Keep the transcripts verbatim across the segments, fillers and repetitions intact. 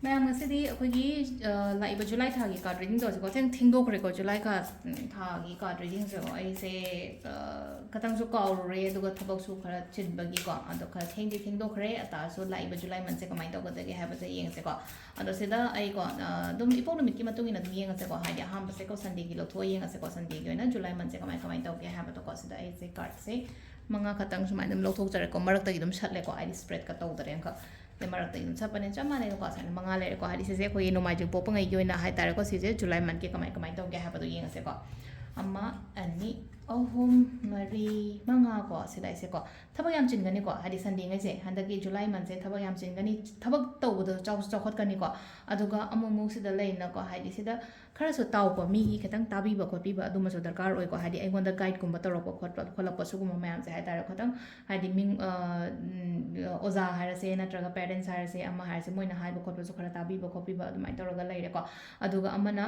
ꯃꯌꯥꯝ, ꯉꯁꯤꯗꯤ ꯑꯩꯈꯣꯏꯒꯤ, ꯑ, ꯂꯥꯛꯏꯕ ꯖꯨꯂꯥꯏ ꯊꯥꯒꯤ card reading ꯇꯧꯁꯤꯀꯣ꯫ ꯊꯦꯡ-, ꯊꯦꯡꯗꯣꯛꯈ꯭ꯔꯦꯀꯣ ꯖꯨꯂꯥꯏ ꯊꯥ, ꯎꯝ, ꯊꯥꯒꯤ card readingꯁꯦꯀꯣ꯫ ꯑꯩꯁꯦ, ꯑ, ꯈꯇꯪꯁꯨ ꯀꯥꯎꯔꯨꯔꯦ, ꯑꯗꯨꯒ ꯊꯕꯛꯁꯨ ꯈꯔ ꯆꯤꯟꯕꯒꯤꯀꯣ꯫ ꯑꯗꯣ ꯈꯔ ꯊꯦꯡꯗꯤ ꯊꯦꯡꯗꯣꯛꯈ꯭ꯔꯦ꯫ ꯑꯇꯥꯁꯨ ꯂꯥꯛꯏꯕ ꯖꯨꯂꯥꯏ monthꯁꯦ ꯀꯃꯥꯏꯅ ꯇꯧꯒꯗꯒꯦ ꯍꯥꯏꯕꯁꯦ ꯌꯦꯡꯉꯁꯦꯀꯣ꯫ ꯑꯗꯣ ꯁꯤꯗ ꯑꯩꯀꯣ, ꯑ, ꯑꯗꯨꯝ ꯏꯄꯣꯛ ꯅꯨꯃꯤꯠꯀꯤ ꯃꯇꯨꯡ ꯏꯟꯅ ꯑꯗꯨꯝ ꯌꯦꯡꯉꯁꯦꯀꯣ꯫ ꯍꯥꯏꯗꯤ ꯑꯍꯥꯟꯕꯁꯦꯀꯣ Sundayꯒꯤ ꯂꯧꯊꯣꯛꯑ ꯌꯦꯡꯉꯁꯦꯀꯣ꯫ Sundayꯒꯤ ꯑꯣꯏꯅ ꯖꯨꯂꯥꯏ monthꯁꯦ ꯀꯃꯥꯏ ꯀꯃꯥꯏꯅ ꯇꯧꯒꯦ ꯍꯥꯏꯕꯗꯣꯀꯣ꯫ ꯁꯤꯗ ꯑꯩꯁꯦ cardꯁꯦ ꯃꯉꯥ ꯈꯛꯇꯪ ꯁꯨꯃꯥꯏꯅ ꯑꯗꯨꯝ ꯂꯧꯊꯣꯛꯆꯔꯦꯀꯣ꯫ ꯃꯔꯛꯇꯒꯤ ꯑꯗꯨꯝ ꯁꯠꯂꯦꯀꯣ꯫ ꯍꯥꯏꯗꯤ spreadꯀ ꯇꯧꯗꯔꯦ ꯑꯃꯈꯛ꯫ ꯑꯗꯩ ꯃꯔꯛꯇꯒꯤ ꯑꯗꯨꯝ ꯁꯠꯄꯅꯦ꯫ ꯆꯞ ꯃꯥꯟꯅꯩꯀꯣ꯫ ꯁꯨꯃꯥꯏꯅ ꯃꯉꯥ ꯂꯩꯔꯦꯀꯣ꯫ ꯍꯥꯏꯗꯤ ꯁꯤꯁꯦ ꯑꯩꯈꯣꯏꯒꯤ ꯅꯣꯡꯃꯥꯏꯖꯤꯡ ꯄꯣꯛꯄꯉꯩꯒꯤ ꯑꯣꯏꯅ ꯍꯥꯏꯇꯥꯔꯦꯀꯣ꯫ ꯁꯤꯁꯦ ꯖꯨꯂꯥꯏ monthꯀꯤ ꯀꯃꯥꯏ ꯀꯃꯥꯏꯅ ꯇꯧꯒꯦ ꯍꯥꯏꯕꯗꯣ ꯌꯦꯡꯉꯁꯦꯀꯣ꯫ ꯑꯃ, ꯑꯅꯤ, ꯑꯍꯨꯝ, ꯃꯔꯤ, ꯃꯉꯥ ꯀꯣ꯫ ꯁꯤꯗ ꯑꯩꯁꯦꯀꯣ ꯊꯕꯛ ꯌꯥꯝ ꯆꯤꯟꯒꯅꯤꯀꯣ꯫ ꯍꯥꯏꯗꯤ Sundayꯉꯩꯁꯦ ꯍꯟꯗꯛꯀꯤ ꯖꯨꯂꯥꯏ monthꯁꯦ ꯊꯕꯛ ꯌꯥꯝ ꯆꯤꯟꯒꯅꯤ꯫ ꯊꯕꯛ ꯇꯧꯕꯗꯣ ꯆꯥꯎꯁꯨ ꯆꯥꯎꯈꯠꯀꯅꯤꯀꯣ꯫ ꯑꯗꯨꯒ ꯑꯃꯨꯛ ꯑꯃꯨꯛ ꯁꯤꯗ ꯂꯩꯅꯀꯣ꯫ ꯍꯥꯏꯗꯤ ꯁꯤꯗ ꯈꯔꯁꯨ ꯇꯥꯎꯕ, ꯃꯤꯒꯤ ꯈꯤꯇꯪ ꯇꯥꯕꯤꯕ ꯈꯣꯠꯄꯤꯕ ꯑꯗꯨꯃꯁꯨ ꯗꯔꯀꯥꯔ ꯑꯣꯏꯀꯣ꯫ ꯍꯥꯏꯗꯤ ꯑꯩꯉꯣꯟꯗ guideꯀꯨꯝꯕ ꯇꯧꯔꯛꯄ ꯈꯣꯠꯄ, ꯈꯣꯠꯂꯛꯄ ꯁꯤꯒꯨꯝꯕ ꯃꯌꯥꯝꯁꯦ ꯍꯥꯏꯇꯥꯔꯦ꯫ ꯈꯤꯇꯪ ꯍꯥꯏꯗꯤ ꯃꯤ, ꯑ, ꯎꯝ, ꯑꯣꯖꯥ ꯍꯥꯏꯔꯁꯦ ꯅꯠꯇ꯭ꯔꯒ parents ꯍꯥꯏꯔꯁꯦ, ꯑꯃ ꯍꯥꯏꯔꯁꯦ, ꯃꯣꯏꯅ ꯍꯥꯏꯕ ꯈꯣꯠꯄꯁꯨ ꯈꯔ ꯇꯥꯕꯤꯕ ꯈꯣꯠꯄꯤꯕ ꯑꯗꯨꯃꯥꯏꯅ ꯇꯧꯔꯒ ꯂꯩꯔꯦꯀꯣ꯫ ꯑꯗꯨꯒ ꯑꯃꯅ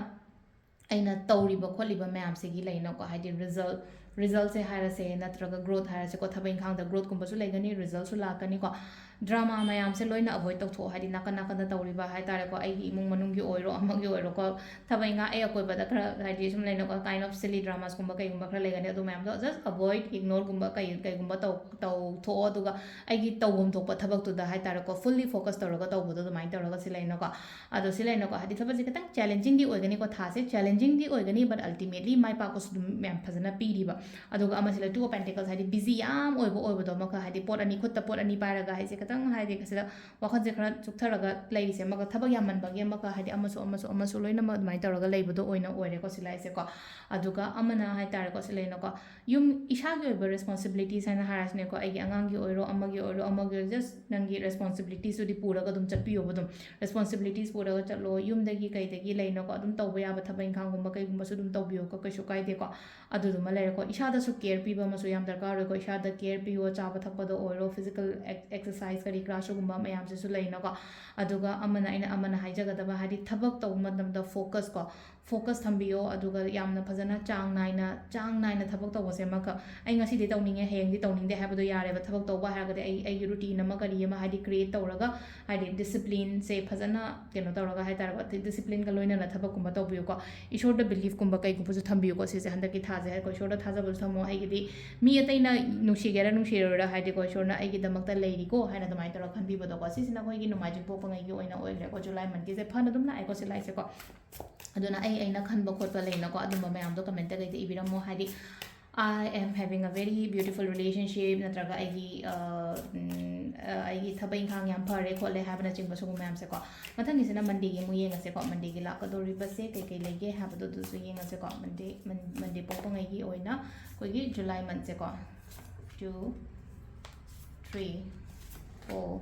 ꯑꯩꯅ ꯇꯧꯔꯤꯕ ꯈꯣꯠꯂꯤꯕ ꯃꯌꯥꯝꯁꯤꯒꯤ ꯂꯩꯅꯀꯣ꯫ ꯍꯥꯏꯗꯤ result, resultꯁꯦ ꯍꯥꯏꯔꯁꯦ ꯅꯠꯇ꯭ꯔꯒ growth ꯍꯥꯏꯔꯁꯦꯀꯣ꯫ ꯊꯕꯛ ꯏꯪꯈꯥꯡꯗ growthꯀꯨꯝꯕꯁꯨ ꯂꯩꯒꯅꯤ, resultꯁꯨ ꯂꯥꯛꯀꯅꯤꯀꯣ꯫ Drama ꯃꯌꯥꯝꯁꯦ ꯂꯣꯏꯅ avoid ꯇꯧꯊꯣꯛꯑꯣ꯫ ꯍꯥꯏꯗꯤ ꯅꯥꯀꯟ ꯅꯥꯀꯟꯗ ꯇꯧꯔꯤꯕ ꯍꯥꯏꯇꯥꯔꯦꯀꯣ꯫ ꯑꯩꯒꯤ ꯏꯃꯨꯡ ꯃꯅꯨꯡꯒꯤ ꯑꯣꯏꯔꯣ, ꯑꯃꯒꯤ ꯑꯣꯏꯔꯣꯀꯣ꯫ ꯊꯕꯛ ꯏꯪꯈꯥꯡ ꯑꯩ ꯑꯀꯣꯏꯕꯗ ꯈꯔ ꯍꯥꯏꯗꯤ ꯁꯨꯝ ꯂꯩꯅꯀꯣ, kind of silly dramaꯁꯀꯨꯝꯕ ꯀꯩꯒꯨꯝꯕ ꯈꯔ ꯂꯩꯒꯅꯤ꯫ ꯑꯗꯨ ꯃꯌꯥꯝꯗꯣ just avoid, ignoreꯒꯨꯝꯕ ꯀꯩ-, ꯀꯩꯒꯨꯝꯕ ꯇꯧ-, ꯇꯧꯊꯣꯛꯑꯣ꯫ ꯑꯗꯨꯒ ꯑꯩꯒꯤ ꯇꯧꯐꯝ ꯊꯣꯛꯄ ꯊꯕꯛꯇꯨꯗ ꯍꯥꯏꯇꯥꯔꯦꯀꯣ, fully focus ꯇꯧꯔꯒ ꯇꯧꯕꯗꯣ ꯑꯗꯨꯃꯥꯏꯅ ꯇꯧꯔꯒ ꯁꯤ ꯂꯩꯅꯀꯣ꯫ ꯑꯗꯣ ꯁꯤ ꯂꯩꯅꯀꯣ꯫ ꯍꯥꯏꯗꯤ ꯊꯕꯛꯁꯦ ꯈꯤꯇꯪ challengingꯗꯤ ꯑꯣꯏꯒꯅꯤꯀꯣ꯫ ꯊꯥꯁꯦ challengingꯗꯤ ꯑꯣꯏꯒꯅꯤ, but ultimately ꯃꯥꯏ ꯄꯥꯛꯄꯁꯨ ꯑꯗꯨꯝ ꯌꯥꯝ ꯐꯖꯅ ꯄꯤꯔꯤꯕ꯫ ꯑꯗꯨꯒ ꯑꯃꯁꯤꯅ Two of Pentacles, ꯍꯥꯏꯗꯤ busy ꯌꯥꯝ ꯑꯣꯏꯕ ꯑꯣꯏꯕꯗꯣ ꯑꯃꯈꯛ, ꯍꯥꯏꯗꯤ ꯄꯣꯠ ꯑꯅꯤ, ꯈꯨꯠꯇ ꯄꯣꯠ ꯑꯅꯤ ꯄꯥꯏꯔꯒ ꯍꯥꯏꯁꯦ ꯈꯤꯇꯪ ꯍꯥꯏꯗꯤ ꯁꯤꯗ ꯋꯥꯈꯜꯁꯦ ꯈꯔ ꯆꯨꯞꯊꯔꯒ ꯂꯩꯔꯤꯁꯦ ꯑꯃꯒ, ꯊꯕꯛ ꯌꯥꯝꯃꯟꯕꯒꯤ ꯑꯃꯒ, ꯍꯥꯏꯗꯤ ꯑꯃꯁꯨ ꯑꯃꯁꯨ ꯑꯃꯁꯨ ꯂꯣꯏꯅꯃꯛ ꯑꯗꯨꯃꯥꯏꯅ ꯇꯧꯔꯒ ꯂꯩꯕꯗꯣ ꯑꯣꯏꯅ ꯑꯣꯏꯔꯦꯀꯣ ꯁꯤ ꯂꯥꯏꯁꯦꯀꯣ꯫ ꯑꯗꯨꯒ ꯑꯃꯅ ꯍꯥꯏꯇꯥꯔꯦꯀꯣ ꯁꯤ ꯂꯩꯅꯀꯣ, ꯌꯨꯝ ꯏꯁꯥꯒꯤ ꯑꯣꯏꯕ responsibilities ꯍꯥꯏꯅ ꯍꯥꯏꯔꯁꯤꯅꯦꯀꯣ, ꯑꯩꯒꯤ ꯑꯉꯥꯡꯒꯤ ꯑꯣꯏꯔꯣ, ꯑꯃꯒꯤ ꯑꯣꯏꯔꯣ, ꯑꯃꯒꯤ ꯑꯣꯏꯔꯣ, just ꯅꯪꯒꯤ responsibilitiesꯇꯨꯗꯤ ꯄꯨꯔꯒ ꯑꯗꯨꯝ ꯆꯠꯄꯤꯌꯣꯕ꯫ ꯑꯗꯨꯝ responsibilities ꯄꯨꯔꯒ ꯆꯠꯂꯣ꯫ ꯌꯨꯝꯗꯒꯤ ꯀꯩꯗꯒꯤ ꯂꯩꯅꯀꯣ, ꯑꯗꯨꯝ ꯇꯧꯕ ꯌꯥꯕ ꯊꯕꯛ ꯏꯪꯈꯥꯡꯒꯨꯝꯕ ꯀꯩꯒꯨꯝꯕꯁꯨ ꯑꯗꯨꯝ ꯇꯧꯕꯤꯌꯣꯀꯣ, ꯀꯩꯁꯨ ꯀꯥꯏꯗꯦꯀꯣ꯫ ꯑꯗꯨꯗꯨꯃ ꯂꯩꯔꯦꯀꯣ꯫ ꯏꯁꯥꯗꯁꯨ care ꯄꯤꯕ ꯑꯃꯁꯨ ꯌꯥꯝ ꯗꯔꯀꯥꯔ ꯑꯣꯏꯀꯣ꯫ ꯏꯁꯥꯗ care ꯄꯤꯌꯣ, ꯆꯥꯕ ꯊꯛꯄꯗ ꯑꯣꯏꯔꯣ, physical ex-, exercise ꯀꯔꯤ ꯀꯔꯥ ꯁꯤꯒꯨꯝꯕ ꯃꯌꯥꯝꯁꯤꯁꯨ ꯂꯩꯅꯀꯣ꯫ ꯑꯗꯨꯒ ꯑꯃꯅ, ꯑꯩꯅ ꯑꯃꯅ ꯍꯥꯏꯖꯒꯗꯕ ꯍꯥꯏꯗꯤ ꯊꯕꯛ ꯇꯧꯕ ꯃꯇꯝꯗ focus ꯀꯣ, ꯐꯣꯀꯁ ꯊꯝꯕꯤꯌꯣ꯫ ꯑꯗꯨꯒ ꯌꯥꯝꯅ ꯐꯖꯅ ꯆꯥꯡ ꯅꯥꯏꯅ, ꯆꯥꯡ ꯅꯥꯏꯅ ꯊꯕꯛ ꯇꯧꯕꯁꯦ ꯑꯃꯈꯛ, ꯑꯩ ꯉꯁꯤꯗꯤ ꯇꯧꯅꯤꯡꯉꯦ, ꯍꯌꯦꯡꯗꯤ ꯇꯧꯅꯤꯡꯗꯦ ꯍꯥꯏꯕꯗꯣ ꯌꯥꯔꯦꯕ꯫ ꯊꯕꯛ ꯇꯧꯕ ꯍꯥꯏꯔꯒꯗꯤ ꯑꯩ, ꯑꯩꯒꯤ ꯔꯨꯇꯤꯟ ꯑꯃ, ꯀꯔꯤ ꯑꯃ, ꯍꯥꯏꯗꯤ, ꯀ꯭ꯔꯤꯌꯦꯠ ꯇꯧꯔꯒ, ꯍꯥꯏꯗꯤ, ꯗꯤꯁꯤꯄ꯭ꯂꯤꯟꯁꯦ ꯐꯖꯅ ꯀꯩꯅꯣ ꯇꯧꯔꯒ ꯍꯥꯏ ꯇꯥꯔꯦꯀꯣ, ꯗꯤꯁꯤꯄ꯭ꯂꯤꯟꯒ ꯂꯣꯏꯅꯅ ꯊꯕꯛꯀꯨꯝꯕ ꯇꯧꯕꯤꯌꯨꯀꯣ꯫ ꯏꯁꯣꯔꯗ ꯕꯤꯂꯤꯐꯀꯨꯝꯕ ꯀꯩꯒꯨꯝꯕꯁꯨ ꯊꯝꯕꯤꯌꯨꯀꯣ꯫ ꯁꯤꯁꯦ ꯍꯟꯗꯛꯀꯤ ꯊꯥꯁꯦ ꯍꯥꯏꯀꯣ, ꯏꯁꯣꯔꯗ ꯊꯥꯖꯕꯁꯨ ꯊꯝꯃꯣ꯫ ꯑꯩꯒꯤꯗꯤ ꯃꯤ ꯑꯇꯩꯅ ꯅꯨꯡꯁꯤꯒꯦꯔꯥ ꯅꯨꯡꯁꯤꯔꯣꯏꯔꯥ, ꯍꯥꯏꯗꯤꯀꯣ, ꯏꯁꯣꯔꯅ ꯑꯩꯒꯤꯗꯃꯛꯇ ꯂꯩꯔꯤꯀꯣ ꯍꯥꯏꯅ ꯑꯗꯨꯃꯥꯏꯅ ꯇꯧꯔꯒ ꯈꯟꯕꯤꯕꯗꯣꯀꯣ꯫ ꯁꯤꯁꯤꯅ ꯑꯩꯈꯣꯏꯒꯤ ꯅꯣꯡꯃꯥꯏꯖꯤꯡ ꯄꯣꯛꯄꯉꯩꯒꯤ ꯑꯣꯏꯅ ꯑꯣꯏꯈ꯭ꯔꯦꯀꯣ꯫ ꯖꯨꯂꯥꯏ ꯃꯟꯠꯀꯤꯁꯦ ꯐꯅ ꯑꯗꯨꯝ ꯂꯥꯛꯑꯦꯀꯣ, ꯁꯤ ꯂꯥꯏꯁꯦꯀꯣ꯫ ꯑꯗꯨꯅ ꯑꯩ, ꯑꯩꯅ ꯈꯟꯕ ꯈꯣꯠꯄ ꯂꯩꯅꯀꯣ, ꯑꯗꯨꯝꯕ ꯃꯌꯥꯝꯗꯣ ꯀꯃꯦꯟꯇ ꯀꯩꯗ ꯏꯕꯤꯔꯝꯃꯣ꯫ ꯍꯥꯏꯗꯤ, "I am having a very beautiful relationship", ꯅꯠꯇ꯭ꯔꯒ "ꯑꯩꯒꯤ, ꯑ, ꯎꯝ, ꯑ, ꯑꯩꯒꯤ ꯊꯕꯛ ꯏꯪꯈꯥꯡ ꯌꯥꯝ ꯐꯔꯦ ꯈꯣꯠꯂꯦ" ꯍꯥꯏꯕꯅꯆꯤꯡꯕ, ꯁꯤꯒꯨꯝꯕ ꯃꯌꯥꯝꯁꯦꯀꯣ꯫ ꯃꯊꯪꯒꯤꯁꯤꯅ ꯃꯟꯗꯦꯒꯤ ꯑꯃꯨꯛ ꯌꯦꯡꯉꯁꯦꯀꯣ꯫ ꯃꯟꯗꯦꯒꯤ ꯂꯥꯛꯀꯗꯧꯔꯤꯕꯁꯦ ꯀꯩꯀꯩ ꯂꯩꯒꯦ ꯍꯥꯏꯕꯗꯣ ꯑꯗꯨꯁꯨ ꯌꯦꯡꯉꯁꯦꯀꯣ꯫ ꯃꯟꯗꯦ, ꯃꯟ-, ꯃꯟꯗꯦ ꯄꯣꯛꯄꯉꯩꯒꯤ ꯑꯣꯏꯅ ꯑꯩꯈꯣꯏꯒꯤ July ꯃꯟꯠꯁꯦꯀꯣ꯫ Two, three, four,